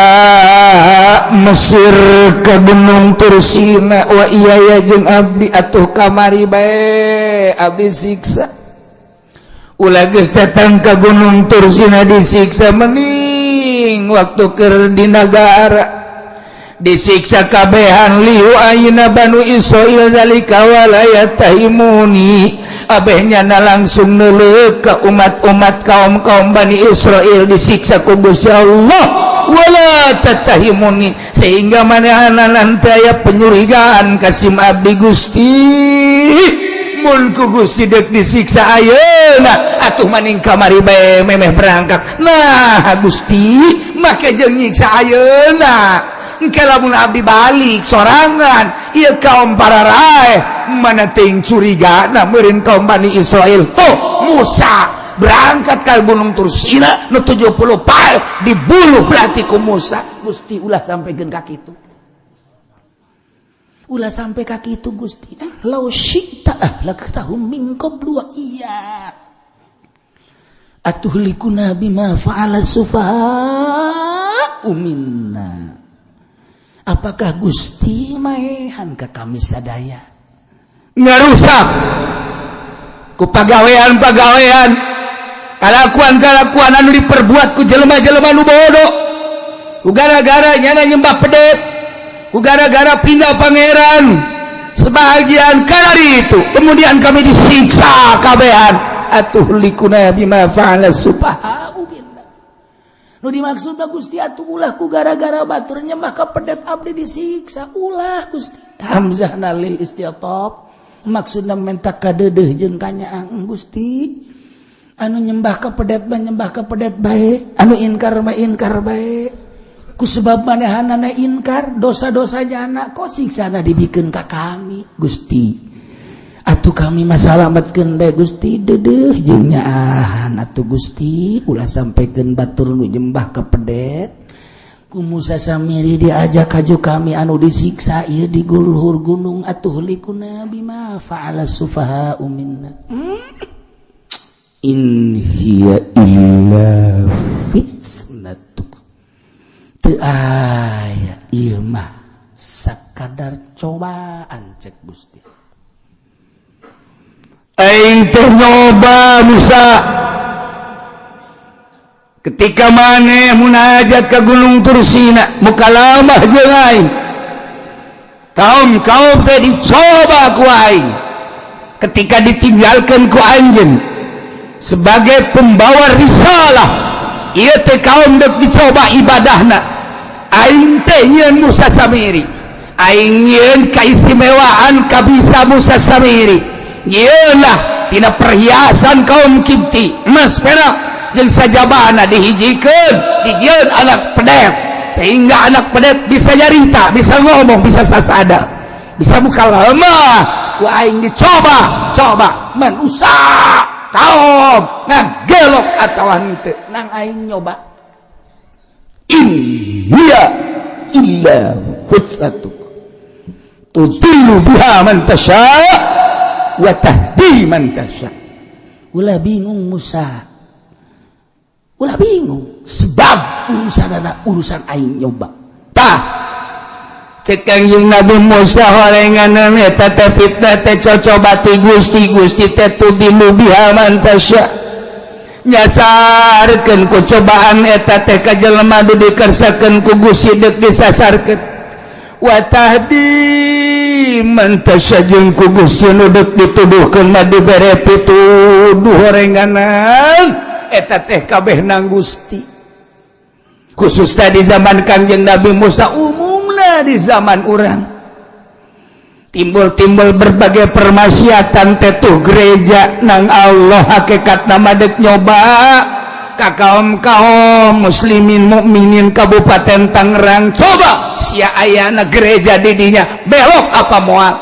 Speaker 1: Mesir ke Gunung Tursina wa iya ya jeung abdi atuh kamari bae abdi siksa. Ulah geus datang ke Gunung Tursina disiksa, mending waktu keur di nagara disiksa kabehan. Liu ayeuna Banu Israil zalika wala yattahimuni, abehnya na langsung neuleuh ke umat-umat kaum-kaum Bani Israel disiksa ku Gusti Allah. Wala tattahimuni, sehingga manehna nanti aya penyurigaan kasim abdi. Gusti, mun ku Gusti dek disiksa ayeuna atuh maning kamari bae memeh berangkat. Nah Gusti make jeung nyiksa ayeuna? Engke lamun abdi balik sorangan ieu kaum para raeh mana ting curiga. Nah meureun kaum Bani Israel tuh Musa berangkat ke Gunung Tursina nu 70 pae dibuluh berarti ku Musa.
Speaker 2: Gusti, ulah sampaikan ka kitu, ulah sampai ka kitu, Gusti. Lau syi'ta ahlaktahum min qablu wa iya atuhlikuna bima fa'ala sufaha'u minna. Apakah Gusti maehan ka kami sadaya?
Speaker 1: Ngarusak ku pagawean-pagawean, kalakuan-kalakuan anu diperbuat ku jelema-jelema nu bodoh, ku gara-gara nyana nyembah pedet, ku gara-gara pindah pangeran sebagian kalari itu, kemudian kami disiksa kabehan. Atuhlikuna bima fa'ala sufaha.
Speaker 2: Nu dimaksud Gusti atuh ulah ku gara-gara batur nyembah ka pedet abdi disiksa, ulah, Gusti. Hamzah lil isti'tab, maksudna menta kadeudeuh jeung kanyaang. Gusti, anu nyembah ka pedet mah nyembah ka pedet bae, anu inkar mah inkar bae. Ku sebab manehanana inkar dosa-dosa jana kok siksana dibikeun ka kami. Gusti, atuh kami masalamatkeun bae, Gusti. Deudeuh jeung nyaahan atuh, Gusti. Ulah sampaikan batur nu nyembah ka pedet ku Musa Samiri diajak kaju kami anu disiksa ieu di luhur gunung. Atuhlikuna bima fa'ala sufaha minna?
Speaker 1: In hiya illa fitnatuk.
Speaker 2: Teu aya ieu mah sakadar cobaan, cek Gusti.
Speaker 1: Aing teh nyoba Musa ketika maneh munajat ke Gunung Tursina, mukalamah jeung aing. Kaum kaum teh dicoba ku aing ketika ditinggalkan ku anjeun sebagai pembawa risalah. Ieu teh kaum dek dicoba ibadahna. Aing teh nyieun Musa Samiri, aing nyieun keistimewaan kabisa Musa Samiri. Lah tina perhiasan kaum Kipti, emas perak jeung sajabana, dihijikeun, dijieun anak pedet sehingga anak pedet bisa nyarita, bisa ngomong, bisa sasada, bisa mukalamah. Ku aing dicoba coba manusia kaum ngagelok atau henteu
Speaker 2: nang aing nyoba.
Speaker 1: In hiya illa fitnatuk tudillu biha man tasha wa tahdi man tasha.
Speaker 2: Ulah bingung, Musa, ulah bingung, sebab urusan anak urusan aing nyoba.
Speaker 1: Tah cek Kangjeng Nabi Musa, horengan eta teh fitnah teh cocoba ti Gusti. Gusti teh tudillu biha man tasha, nyasarkeun ku cobaan eta teh ka jelema nu dikersakeun ku Gusti deuk disasarkeun, wa tahdi man tasha, jeung ku Gusti nu deuk dituduhkeun mah dibere pituduh. Horenganan eta teh kabeh nang Gusti, khusus tadi zaman Kangjeng Nabi Musa, umumna di zaman urang timbul-timbul berbagai permaksiatan tetuh gereja nang Allah hakikat nama dek nyoba ka kaum kaum muslimin mukminin Kabupaten Tangerang. Coba sia ayana gereja didinya belok apa moal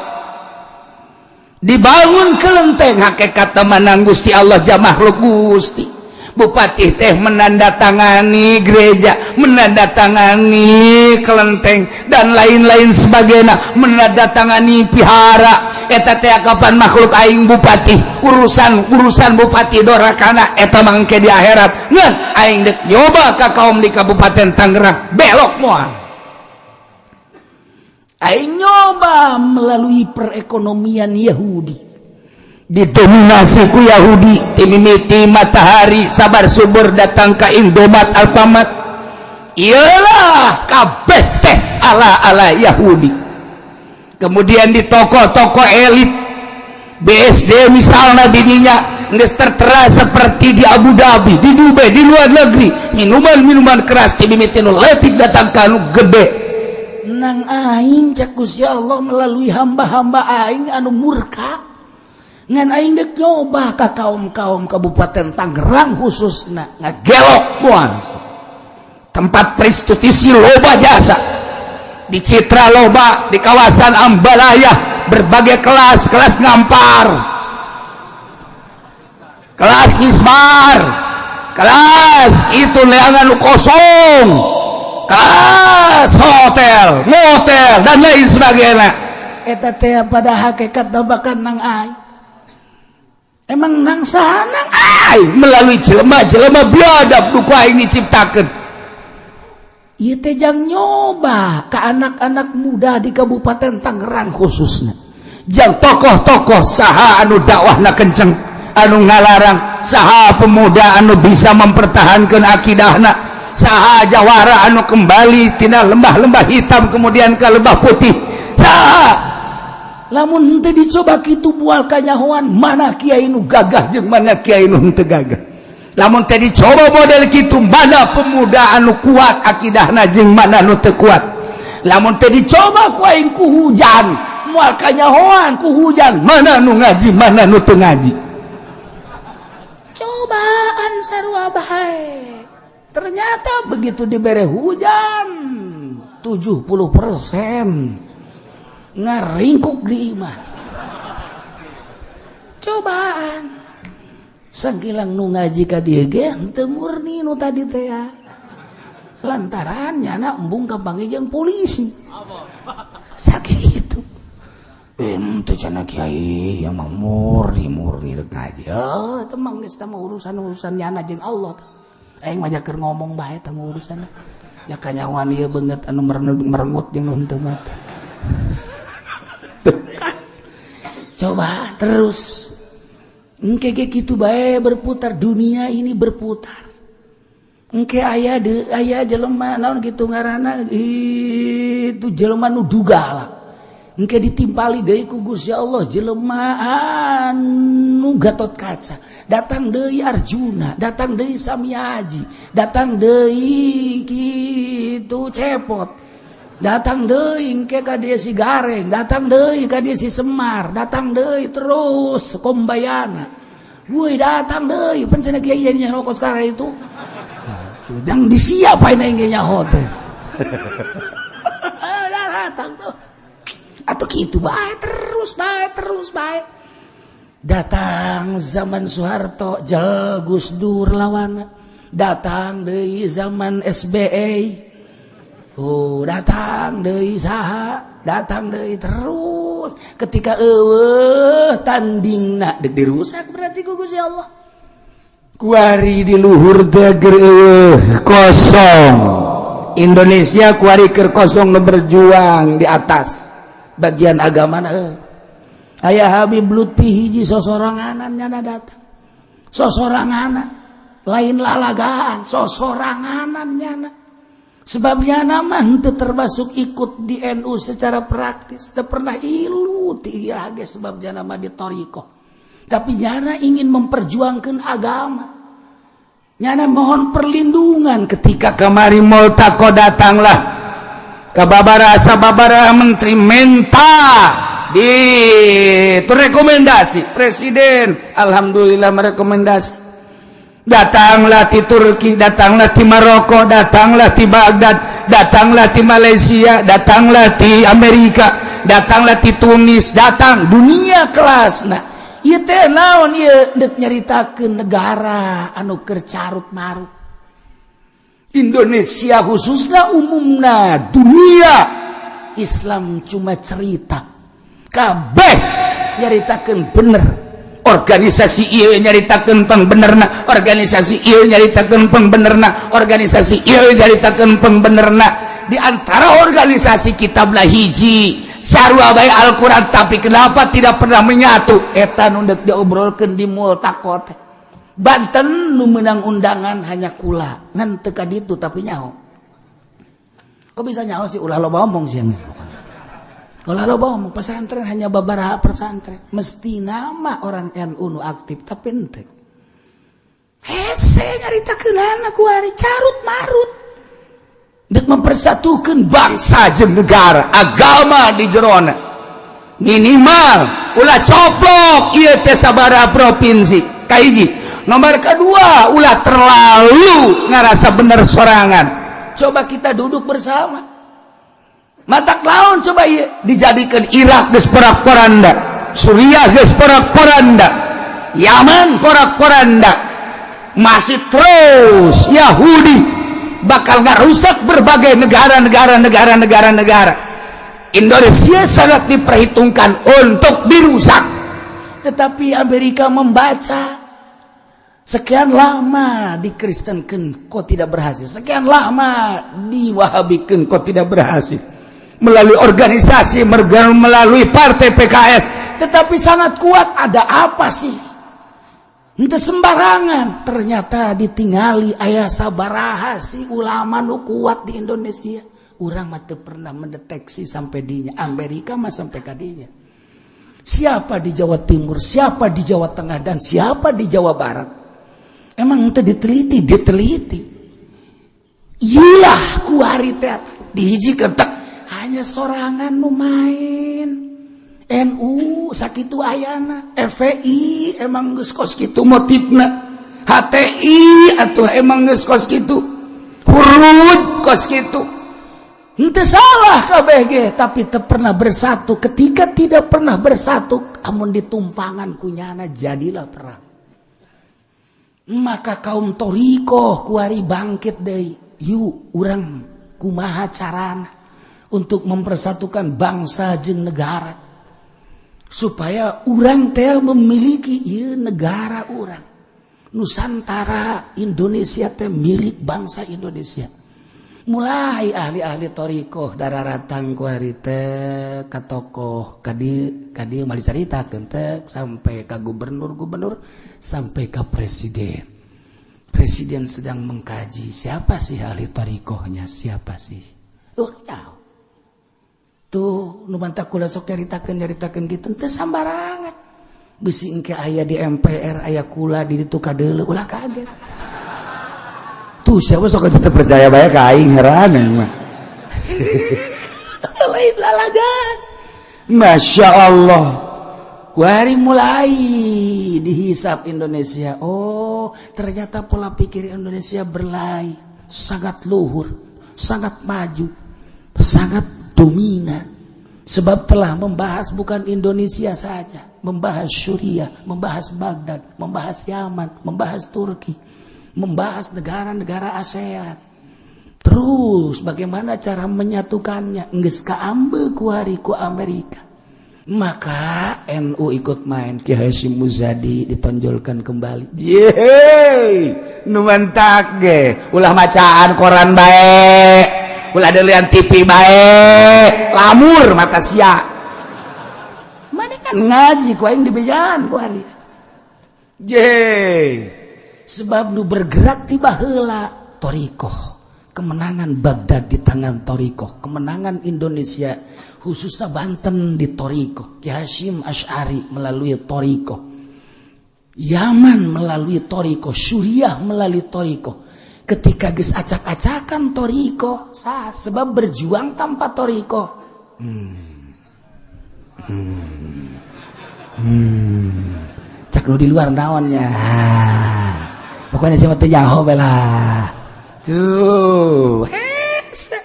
Speaker 1: dibangun kelenteng? Hakikat menang Gusti Allah jam makhluk Gusti. Bupati teh menandatangani gereja, menandatangani kelenteng dan lain-lain sebagainya, menandatangani pihara. Eta teh kapan makhluk aing bupati, urusan urusan bupati dorakana eta mangke di akhirat. Ngan aing dek nyoba ka kaum di Kabupaten Tangerang, belok moal.
Speaker 2: Aing nyoba melalui perekonomian Yahudi.
Speaker 1: Didominasi ku Yahudi timimiti matahari sabar subur datang ke Indomaret, Alfamart, iyalah kabeh teh ala-ala Yahudi. Kemudian di toko-toko elit BSD misalnya, dininya geus tertera seperti di Abu Dhabi, di Dubai, di luar negeri, minuman-minuman keras timimiti nu leutik datang ka nu gede.
Speaker 2: Nang aing cek Gusti Allah melalui hamba-hamba aing anu murka, ngan aing dek nyoba ka kaum-kaum Kabupaten Tangerang khususna.
Speaker 1: Ngagelok moal. Tempat prostitusi loba, jasa di Citra loba, di kawasan Ambalaya berbagai kelas, kelas ngampar, kelas mismar, kelas itu leangan kosong, kelas hotel, motel, dan lain sebagainya.
Speaker 2: Eta teh pada hakikat bahkan nang aing emang nang saha, nang
Speaker 1: aing melalui jelema-jelema biadab nu ku aing diciptakeun.
Speaker 2: Ieu teh jang nyoba ke anak-anak muda di Kabupaten Tangerang khususnya.
Speaker 1: Jang tokoh-tokoh saha anu dakwahna kenceng, anu ngalarang saha, pemuda anu bisa mempertahankan akidahna saha, jawara anu kembali tina lembah-lembah hitam kemudian ke lembah putih saha.
Speaker 2: Lamun henteu dicoba kitu moal kanyahoan mana kiai nu
Speaker 1: gagah jeung mana kiai nu henteu gagah. Lamun teh dicoba model kitu, mana pemuda anu kuat akidahna jeung mana nu teu kuat. Lamun teh dicoba
Speaker 2: ku aing ku hujan, moal kanyahoan ku hujan
Speaker 1: mana nu ngaji, mana nu teu ngaji.
Speaker 2: Cobaan sarua bae. Ternyata begitu dibere hujan, 70% ngaringkuk di imah. Cobaan. Sangkilang nu ngaji ka dieu ge henteu murni nu tadi teh ya. Lantaran nyana embung kapanggih jeung polisi. Sakitu.
Speaker 1: Ente cenah kiai yang mah murni murni rek ngaji. Oh,
Speaker 2: teu mah geus mah urusan-urusan nyana jeung Allah. Aing mah keur ngomong bae teh urusan. Ya kanyahoan ieu beungeut anu merengut jeung nu henteu mah. Coba terus. Engke ge kitu bae berputar, dunia ini berputar. Engke aya de aya jelema naon kitu ngaranna itu, jelema nu duga lah. Engke ditimpali deui ku Gusti Allah jelema anu Gatot Kaca. Datang deui Arjuna, datang deui Samiaji, datang deui kitu Cepot. Datang deui engke ka dieu si Gareng, datang deui ka dieu si Semar, datang deui terus Kombayana. Woi, datang deui pan cenah kiai nya rokok sekarang itu. Tuh, yang disiapain aing ge nyaho teh. Datang tuh. Atau gitu bae terus bae terus bae. Datang zaman Soeharto, jel Gus Dur lawan. Datang deui zaman SBY. Oh, datang deui saha, datang deui terus. Ketika eueuh tandingna dek dirusak berarti ku Gusti Allah.
Speaker 1: Kuari di luhur teh eueuh kosong. Indonesia kuari keur kosong nu berjuang di atas
Speaker 2: bagian agama na. Aya Habib Lutfi hiji sosoranganan nyana datang. Sosoranganan, lain lalagaan, sosoranganan nyana. Sebabnya nama henteu termasuk ikut di NU secara praktis, teu pernah ilu ti ge sebab jana mah di thoriqoh. Tapi nyana ingin memperjuangkan agama. Nyana mohon perlindungan
Speaker 1: ketika kemari Multaqo, datanglah ke babara sababara menteri menta di itu rekomendasi presiden. Alhamdulillah merekomendasi. Datanglah di Turki, datanglah di Maroko, datanglah di Baghdad, datanglah di Malaysia, datanglah di Amerika, datanglah di Tunis, datang
Speaker 2: dunia kelas. Nah, ieu teh naon ieu, deuk nyaritakeun negara anu keur carut marut.
Speaker 1: Indonesia khususnya, umumna dunia
Speaker 2: Islam cuma cerita kabeh. Nyaritakeun bener.
Speaker 1: Organisasi ieu nyaritakeun pangbenerna, organisasi ieu nyaritakeun pangbenerna, organisasi ieu nyaritakeun pangbenerna. Di antara organisasi kitablah hiji, sarua bae Al-Qur'an, tapi kenapa tidak pernah menyatu?
Speaker 2: Eta nu deuk diobrolkeun di multaqo teh. Banten nu menang undangan hanya kula, ngan teu ka ditu, tapi nyaho. Kok bisa nyaho sih? Ulah loba omong sih. Ulah loba omong. Pesantren hanya beberapa pesantren. Mesti nama orang NU nu aktif, tapi ente. Hese nyaritakeun kuari carut marut.
Speaker 1: Dek mempersatukan bangsa jeung negara, agama di jerona. Minimal ulah coplok ieu teh sabaraha provinsi. Kahiji. Nomor kedua, ulah terlalu ngerasa bener sorangan.
Speaker 2: Coba kita duduk bersama. Matak laun coba iya.
Speaker 1: Dijadikan Irak geus porak-poranda, Suriah geus porak-poranda, Yaman porak-poranda, masih terus Yahudi bakal ngarusak berbagai negara-negara, negara-negara, negara. Indonesia sangat diperhitungkan untuk dirusak.
Speaker 2: Tetapi Amerika membaca, sekian lama dikristenkan kok tidak berhasil, sekian lama
Speaker 1: diwahabikan kok tidak berhasil, melalui organisasi, melalui partai PKS,
Speaker 2: tetapi sangat kuat. Ada apa sih? Ente sembarangan. Ternyata ditingali aya sabaraha sih ulama nu kuat di Indonesia. Urang mah teu pernah mendeteksi sampai dinya. Amerika mah sampai kadinya. Siapa di Jawa Timur, siapa di Jawa Tengah, dan siapa di Jawa Barat? Emang ente diteliti, diteliti. Iyalah, kuari teh dihijikeun tek hanya sorangan nu main. NU sakitu ayana, FPI emang geus kos kitu
Speaker 1: motifna, HTI atau emang geus kos kitu, hurut kos kitu.
Speaker 2: Henteu salah KBG, tapi teu pernah bersatu. Ketika tidak pernah bersatu, amun ditumpangan kunyana jadilah perang. Maka kaum thoriqoh kuari bangkit deui. Yuk, urang kumaha carana untuk mempersatukan bangsa jeung negara, supaya urang teh memiliki ieu negara urang Nusantara. Indonesia teh milik bangsa Indonesia. Mulai ahli-ahli thoriqoh daratang kuari teh ka tokoh kadi kadi mah dicaritakeun teh sampai ka gubernur-gubernur, sampai ke presiden. Presiden sedang mengkaji siapa sih ahli thoriqohnya, siapa sih. Tuh nyaho tuh nu mantak kula sok nyaritakeun nyaritakeun kitu teu sambarangan. Bisi engke aya di MPR aya kula di ditu kadeuleu, ulah kaget.
Speaker 1: Tuh siapa sok teu percaya bae ka aing, heran mah.
Speaker 2: Lain lalagan.
Speaker 1: Masya Allah.
Speaker 2: Kuari mulai dihisap Indonesia. Oh, ternyata pola pikir Indonesia berlai, sangat luhur, sangat maju, sangat dominan. Sebab telah membahas bukan Indonesia saja, membahas Suriah, membahas Baghdad, membahas Yaman, membahas Turki, membahas negara-negara ASEAN. Terus bagaimana cara menyatukannya? Geus kaambil kuari ku Amerika. Maka NU ikut main. Ki Hasyim Muzadi ditonjolkan kembali.
Speaker 1: Yeay, nu mantak ge ulah macaan koran bae, ulah delian TV bae, lamur mata sia.
Speaker 2: Mana kan ngaji ku aing dibejaan ku hari.
Speaker 1: Yeay.
Speaker 2: Sebab nu bergerak tiba heula thoriqoh. Kemenangan Baghdad di tangan thoriqoh, kemenangan Indonesia khususnya Banten di thoriqoh, Ki Hasyim Asy'ari melalui thoriqoh, Yaman melalui thoriqoh, Suriah melalui thoriqoh. Ketika geus acak-acakan thoriqoh sah, sebab berjuang tanpa thoriqoh. Cak nu di luar naonnya. Pokoknya siapa teh nyaho lah.
Speaker 1: Tuh, hese.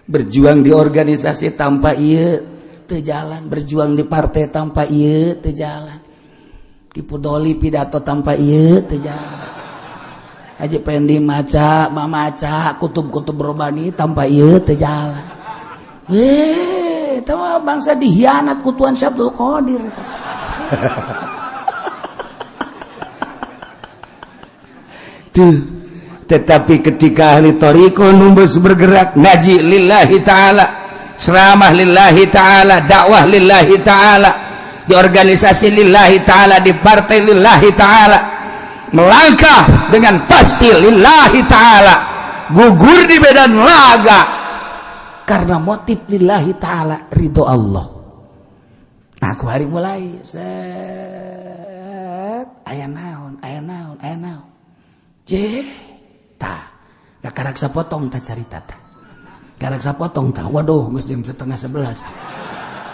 Speaker 1: Berjuang di organisasi tanpa
Speaker 2: ieu teu jalan, berjuang di partai tanpa ieu teu jalan. Tipu doli pidato tanpa ieu teu jalan. Haji Pendi maca, mamaca kutub-kutub robani tanpa ieu teu jalan. Eta mah bangsa dihianat ku Tuan Syabdul Qadir eta.
Speaker 1: Tuh. Tetapi ketika ahli thariqah numbus bergerak ngaji lillahi ta'ala, ceramah lillahi ta'ala, dakwah lillahi ta'ala, di organisasi lillahi ta'ala, di partai lillahi ta'ala, melangkah dengan pasti lillahi ta'ala, gugur di medan laga
Speaker 2: karena motif lillahi ta'ala, ridho Allah. Nah, aku hari mulai set aya naon, aya naon, aya naon, je tah gak karak sapotong tak carita tah karak sapotong tah. Waduh, geus jam 10.30,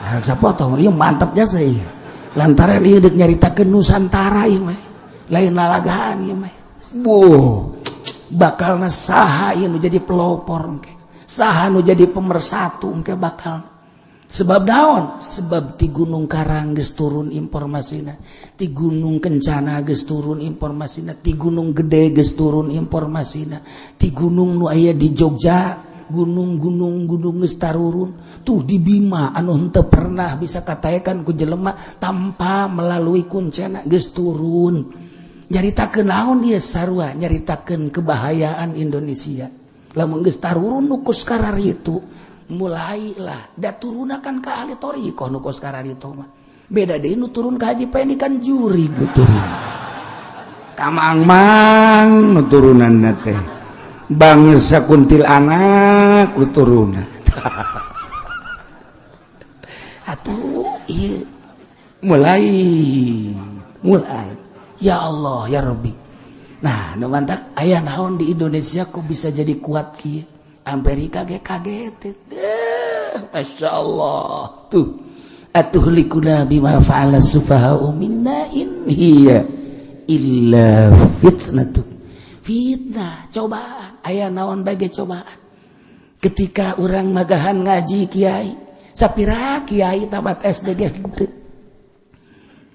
Speaker 2: karak sapotong. Ieu mantap jasa ieu lantaran ieu deuk nyaritakeun Nusantara. Ieu mah lain lalagaan ieu mah. Buh, bakal saha ieu nu jadi pelopor engke, saha nu jadi pemersatu engke bakal. Sebab daun, sebab di Gunung Karang geus turun informasina, di Gunung Kencana geus turun informasina, di Gunung Gede geus turun informasina, di gunung nu aya di Jogja, gunung-gunung gunung geus tarurun. Tuh di Bima anu henteu pernah bisa katakan ku jelema tanpa melalui kuncena geus turun. Nyaritakeun naon ieu? Sarua nyaritakeun kebahayaan Indonesia. Lamun geus tarurun nu kos itu, mulailah da turunakan ke ahli thoriqoh nu kos itu mah. Beda deui nu turun ka Haji Pendi kan juri nu turun.
Speaker 1: Kamang-mang nu turunan teh bangsa kuntilanak nu turunan.
Speaker 2: Atuh ieu
Speaker 1: mulai
Speaker 2: mulai, ya Allah ya Rabbi. Nah, nu mantak aya naon di Indonesia kok bisa jadi kuat kieu? Amerika ge kaget eh, Masya Allah. Tuh, atuhlikuna bima fa'ala sufaha'u minna in hiya illa fitnatu. Fitnah, cobaan. Aya naon bagi cobaan ketika orang magahan ngaji kiai sapira kiai tamat SD ge henteu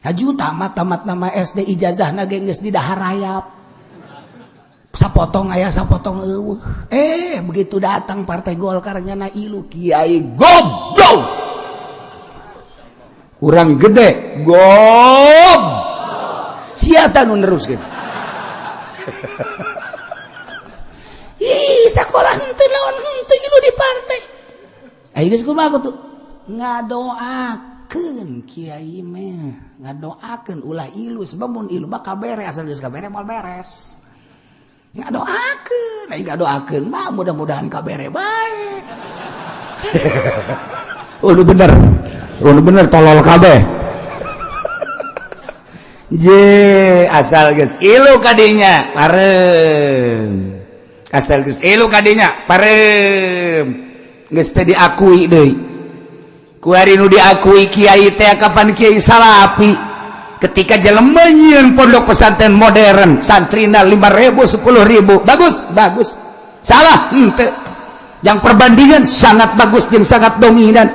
Speaker 2: haju tamat tamat nama SD, ijazah ge geus di dahar rayap, sapotong aya sapotong eueuh. Eh, begitu datang Partai Golkar nyana ilu, kiai
Speaker 1: goblok, kurang gede gob siapa nu neruskeun.
Speaker 2: Ih, sekolah henteu naon henteu ilu di partai. Ayo geus kumaha tuh ngadoakeun kiai mah, ngadoakeun ulah ilu, sebab mun ilu mah kabere, asal geus kabere moal beres. Ngadoakeun, aing ngadoakeun mah mudah-mudahan kabere bae.
Speaker 1: Oh, bener. Oh, bener tolol kabeh. Je asal geus ilu kadinya parem. Asal geus ilu kadinya parem. Geus teu diakui deui. Kuari nu diakui kiai teh kapan? Kiai salapi. Ketika jelema nyieun pondok pesantren modern, santrina 5000, 10.000, bagus, bagus. Salah henteu. Yang perbandingan sangat bagus jeung sangat dominan.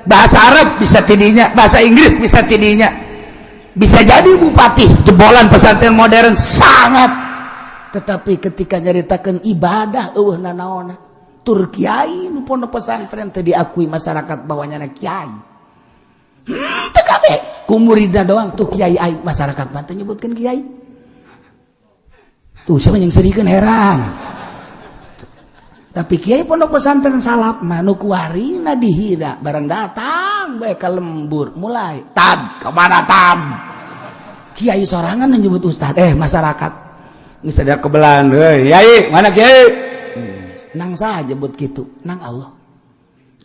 Speaker 1: Bahasa Arab bisa tidinya, bahasa Inggris bisa tidinya. Bisa jadi bupati jebolan pesantren modern sangat.
Speaker 2: Tetapi ketika nyaritakeun ibadah eueuh nanaona. Tur kiai nu pondok pesantren teu diakui masyarakat bahwa nyana kiai. Teu kabeh ku muridna doang tuh kiai aing, masyarakat mah teu nyebutkeun kiai. Tuh siapa yang serikeun heran. Tapi kiai pondok pesantren salaf mah nu kuarina dihina, barang datang bae ka lembur mulai tad kemana tad. Kiai sorangan nyebut ustad, eh masyarakat
Speaker 1: geus ada kebelan, heuy yai mana kiai?
Speaker 2: Nang saha jebut kitu? Nang Allah.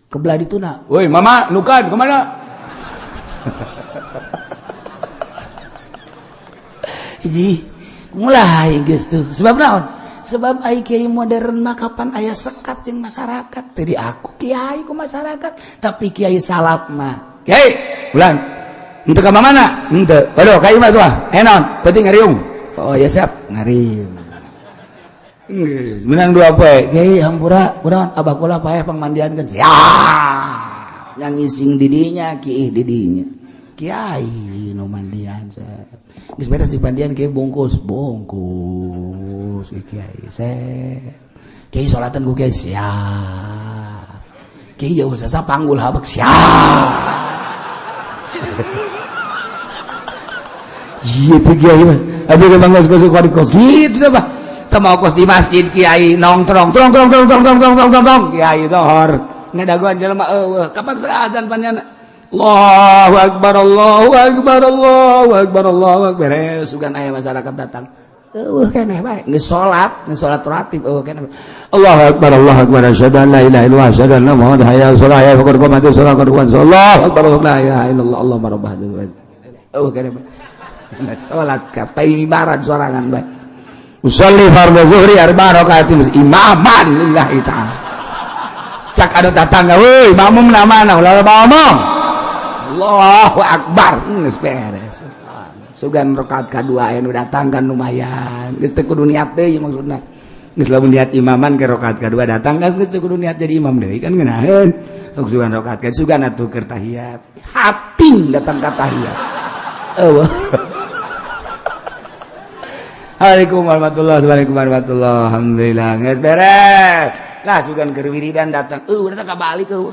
Speaker 2: Kebelah dituna.
Speaker 1: Woi mama nukan kemana?
Speaker 2: Hiji mulai geus tuh. Sebab naon? Sebab ai kiai modern mah kapan aya sekat jeung masyarakat. Tadi aku kiai ku masyarakat, tapi kiai salaf mah.
Speaker 1: Kiai, bulan. Henteu ka mana? Henteu. Waduh, ka imah tuh ah. Eh naon? Penting ngariung. Oh ya siap, ngariung. Geus, menang dua poe.
Speaker 2: Kiai hampura, kunaon abah kula paeh pangmandiankeun. Siap. Yang ngising didinya, kiai didinya. Kiai nu mandian set. Geus beres di pandian kiai bungkus, bungkus kiai set. Kiai salatan ku kiai siap. Kiai jauh sasa panggul habek siap.
Speaker 1: Ieu teh kiai mah. Aduh bangga suka di kos kitu teh bah. Teu mau kos di masjid kiai nongtrong trong trong trong trong trong trong trong trong kiai zohor. Ngadagoan jelema eueuh. Kapan azan panjana? Allahu akbar Allahu akbar Allahu akbar Allahu akbar. Beres sugan aya masyarakat datang. Eueuh keneh bae geus salat ratib eueuh keneh. Allahu akbar Allahu akbar asyhadu an la ilaha illallah asyhadu anna muhammadan hayya 'alas shalah hayya qad qamatis shalah qad qamatis Allahu akbar la ilaha illallah Allahumma rabb hadzal bait. Eueuh keneh bae. Salat ka paimibaran sorangan bae. Usolli fardhu zuhri arba rakaatin imaman lillahi ta'ala. Cak anu tatangga euy makmum na mana ulah ngomong. Allahu akbar geus beres. Sugan rakaat kadua anu datang kan lumayan. Geus teu kudu niat deui maksudna. Geus lamun niat imaman ke rakaat kadua datang geus teu kudu niat jadi imam deui kan ngeunaheun. Sugan rakaat ka sugan atuh keur tahiyat. Hating datang ka tahiyat. Eueuh. Assalamualaikum warahmatullahi wabarakatuh. Alhamdulillah geus beres. Lah sugan keur wiridan datang. Eueuh datang ka balik eueuh.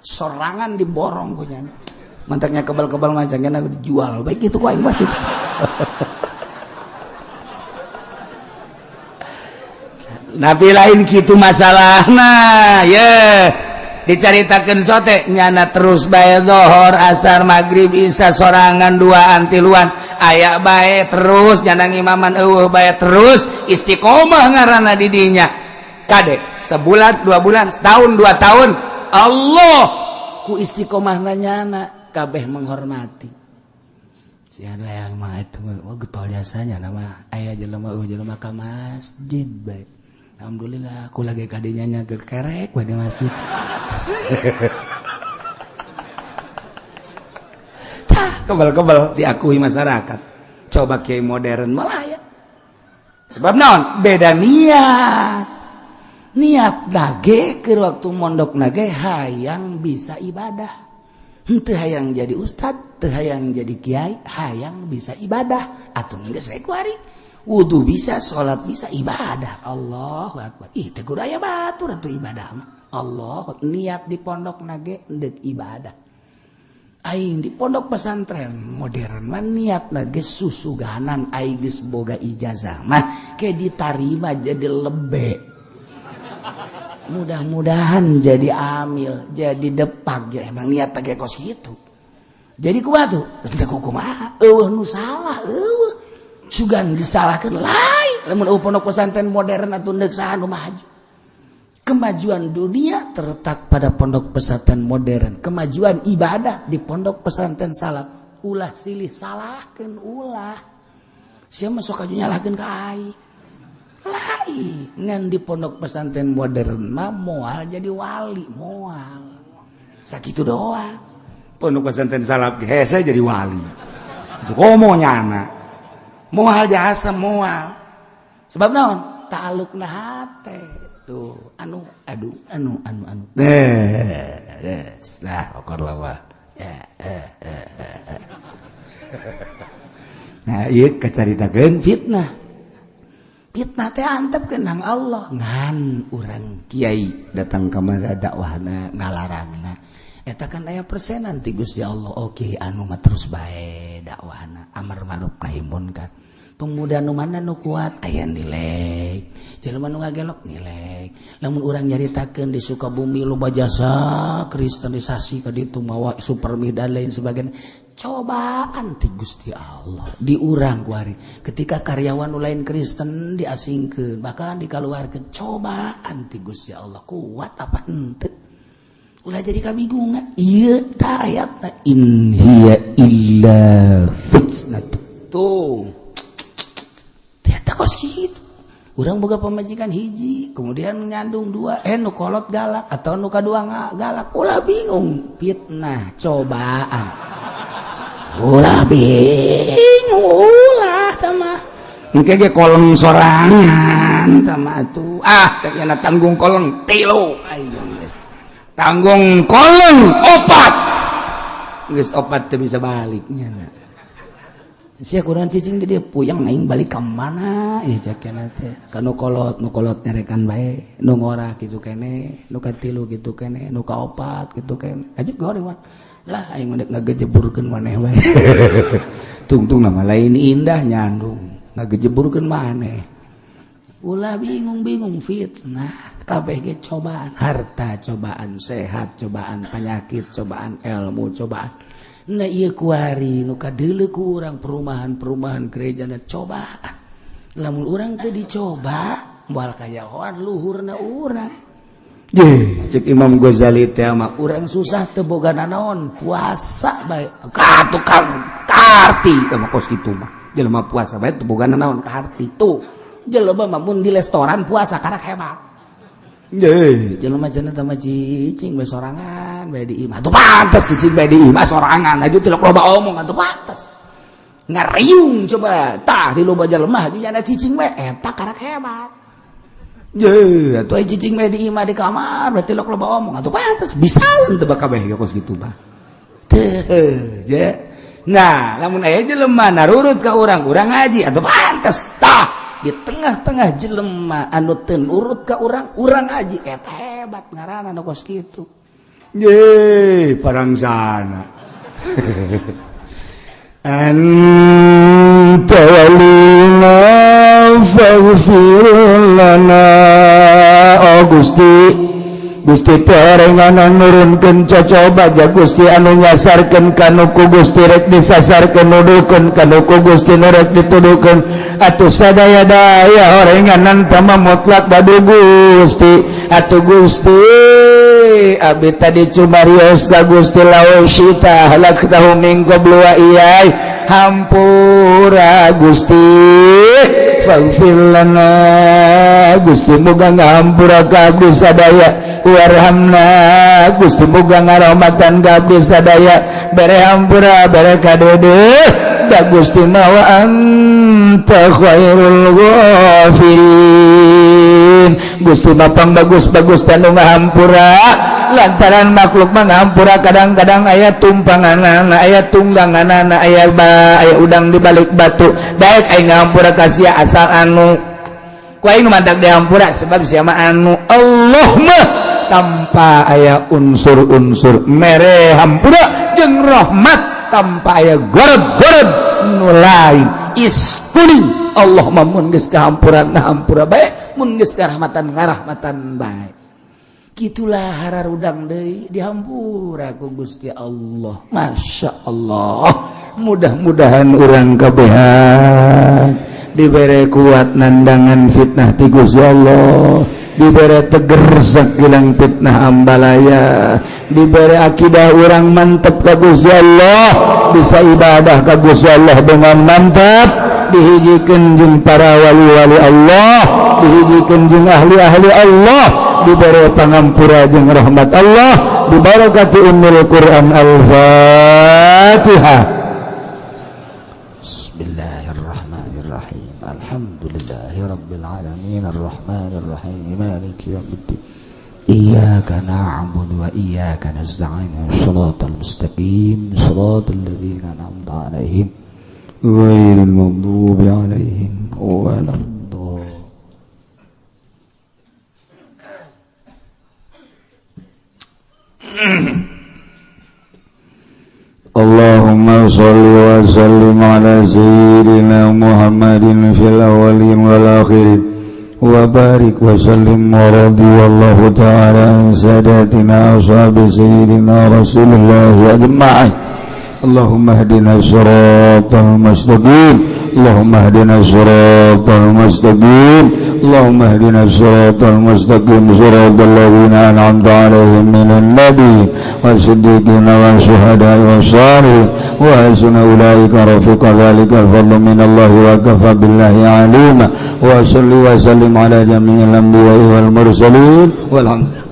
Speaker 1: Sorangan diborong punya. Mantaknya kebal-kebal macamnya dijual. Baik itu ku aing wasit. Nabi lain kitu masalahna. Ye. Dicaritakeun sote nyana terus bae zohor, asar, maghrib, isya sorangan duaan tiluan aya bae terus nyana ngimaman eueuh bae terus istiqomah ngaranna di dinya. Kadek sebulan, 2 bulan, setahun, 2 tahun Allah
Speaker 2: ku istiqomah nyana kabeh menghormati. Si ada yang mah itu wah getol jasanya nama aya jelema eueuh jelema ka masjid bae. Alhamdulillah aku lagi kadinya nya keur kerek bae di masjid.
Speaker 1: Tah kebal-kebal diakui masyarakat. Coba kiai modern malah ya. Sebab naon? Beda niat.
Speaker 2: Niat nage ke waktu mondok nage hayang bisa ibadah. Henteu hayang jadi ustad, teu hayang jadi kiai, hayang bisa ibadah. Atuh geus we ku ari. Wudu bisa, salat bisa, ibadah. Allahu akbar. Ih teu kudu aya batur atuh ibadah mah. Allah niat di pondok nage deuk ibadah. Aing di pondok pesantren modern mah niat nage susuganan aing geus boga ijazah mah ke ditarima jadi lebe. Mudah-mudahan jadi amil, jadi depak ya emang niat teh kos kitu. Jadi kumaha tuh? Teu kumaha? Eueuh nu salah, eueuh. Sugan disalahkeun lain. Lamun eueuh pondok pesantren modern atuh deuk saha nu maju. Kemajuan dunia terletak pada pondok pesantren modern. Kemajuan ibadah di pondok pesantren salaf. Ulah silih salahkeun ulah. Sia mah sok aju nyalahkeun ka aing. Lain ngan di pondok pesantren modern mah moal jadi wali, moal. Sakitu doang.
Speaker 1: Pondok pesantren salaf hese jadi wali. Komo nyana.
Speaker 2: Moal jasa moal. Sebab naon? Ta'alluqna hate. Tuh, anu aduh anu anu anu.
Speaker 1: Lah okor lawa. Nah, ieu kacaritakeun
Speaker 2: fitnah. Fitnah teh antep kenang Allah ngan urang
Speaker 1: kiai datang ka mana dakwahna ngalarangna.
Speaker 2: Eta kan aya persenan ti Gusti Allah. Oke, anu mah terus bae dakwahna amar ma'ruf nahi munkar. Pemuda nu mana nu kuat aya nilai. Jelema nu ngagelok nilai. Lamun urang nyaritakeun di Sukabumi loba jasa kristenisasi ka ditu mawa supermi dan lain sebagainya. Cobaan ti Gusti Allah di urang kuari ketika karyawan nu lain Kristen diasingkeun bahkan dikaluarkeun cobaan ti Gusti Allah kuat apa henteu ulah jadi kabingungan ieu ta ayatna
Speaker 1: in hiya illa fitnah tuh
Speaker 2: ternyata kos kitu urang boga pamajikan hiji kemudian nyandung dua nu kolot galak atau nu kadua galak ulah bingung fitnah cobaan ulah bingung ulah tama
Speaker 1: engke ge koleng sorangan tama atuh ah teh nya tanggung koleng tilu ayo geus tanggung koleng opat geus opat teu bisa balik nya
Speaker 2: sia kurang cicing di dia puyeng aing balik ka mana ieu cek cenah teh ka nu kolot nyerekan bae nu ngora kitu kene nu katilu kitu kene nu kaopat kitu kene aju goreng mah Lah aing mah ngagejeburkeun maneh wae.
Speaker 1: Tungtung nama lain indah nyandung ngagejeburkeun maneh.
Speaker 2: Ulah bingung-bingung fitnah kabeh ge cobaan, harta cobaan, sehat cobaan, penyakit cobaan, ilmu cobaan. Nah ieu kuari nu kadeuleu ku urang perumahan-perumahan gerejana cobaan. Lamun urang teu dicoba moal kayahoan luhurna urang.
Speaker 1: Ye, cek Imam Ghazali teh mah
Speaker 2: urang susah teu boga nanaon, puasa bae. Ka tukang kaarti
Speaker 1: teh mah kos kitu mah. Jelema puasa bae teu boga nanaon
Speaker 2: kaarti tuh. Jelema mah mun di restoran puasa karak hebat.
Speaker 1: Ye,
Speaker 2: jelema cenah teh mah cicing bae sorangan bae di imah.
Speaker 1: Atuh pantes cicing bae di imah sorangan, aju teu loba omong
Speaker 2: atuh pantes. Ngariung coba tah di loba jelema aju nyana cicing bae eta karak hebat.
Speaker 1: Ye,
Speaker 2: atuh cicing bae di imah di kamar berarti lok loba omong atuh pantes
Speaker 1: bisa teu bakal bae kos kitu mah. Teu, je. Nah, lamun aya jelema narurut ka urang, urang ngaji atuh
Speaker 2: pantes tah. Di tengah-tengah jelema anu teu nurut ka urang, urang ngaji eta hebat ngaranna nu kos kitu.
Speaker 1: Ye, parangsana. Anta walina faghfir lana. Oh Gusti, Gusti teorengan nurunkeun cocoba ja Gusti anu nyasarkeun kanu ku Gusti rek disasarkeun nuduhkeun kanu ku Gusti nu rek dituduhkeun atuh sadaya-daya orenganan tama mutlak badu Gusti atuh Gusti abdi tadi cumarios ka Gusti lawan syita halaktahu min qablu wa iyai hampura Gusti faghfir lana Gusti muga ngahampura ka abdi sadaya warhamna Gusti muga ngarahmatan ka abdi sadaya bere hampura bere kadede da Gusti mah wa anta khairul ghafirin Gusti mah pangbagus-bagus tanu ngahampura lantaran makhluk mah ngahampura kadang-kadang aya tumpanganana aya tungganganana aya ba aya udang di balik batu daek aing ngahampura ka sia asal anu ku aing nu mantak dihampura sebab sia mah anu Allah mah tanpa aya unsur-unsur mere hampura jeung rahmat tanpa aya gorod-gorod nu lain iskuni Allah mah mun geus kahampuran ngahampura bae
Speaker 2: mun geus karahmatan ngarahmatan bae. Kitulah hararudang deui dihampura ku Gusti Allah. Masya Allah.
Speaker 1: Mudah-mudahan urang kabehan dibere kuat nandangan fitnah ti Gusti Allah, dibere teger sakilang fitnah ambalaya, dibere akidah urang mantep ka Gusti Allah, bisa ibadah ka Gusti Allah dengan mantap, dihijikeun jeung para wali-wali Allah, dihijikeun jeung ahli-ahli Allah, dibere pangampura jeung rahmat Allah, dibarakati ummul Quran. Al-Fatihah.
Speaker 2: Bismillahirrahmanirrahim. Alhamdulillahirabbil alamin arrahmanirrahim maliki yaumiddin. Iyyaka na'budu wa iyyaka nasta'in. Shiratal mustaqim, shiratal ladzina an'amta 'alaihim
Speaker 1: ghairil maghdubi 'alaihim waladdallin. Allahumma sholli wa sallim ala sayyidina Muhammadin fil awwalin wal akhirin wa barik wa sallim wa radiyallahu ta'ala an sadatina ashabi sayyidina Rasulullah ajma'in. Allahumma hdina siratal mustaqim, Allahumma hdina siratal mustaqim, Allahumma hdina siratal mustaqim, siratal ladzina an'amta 'alaihim minan nabiyyin wasiddiqina wasyuhada'i wassalihin wa hasuna ulaika rafiqa. Dzalikal fadlu minallahi wa kafa billahi 'alima. Wa salli wa sallim ala jami'il anbiya'i wal mursalin walhamdulillah.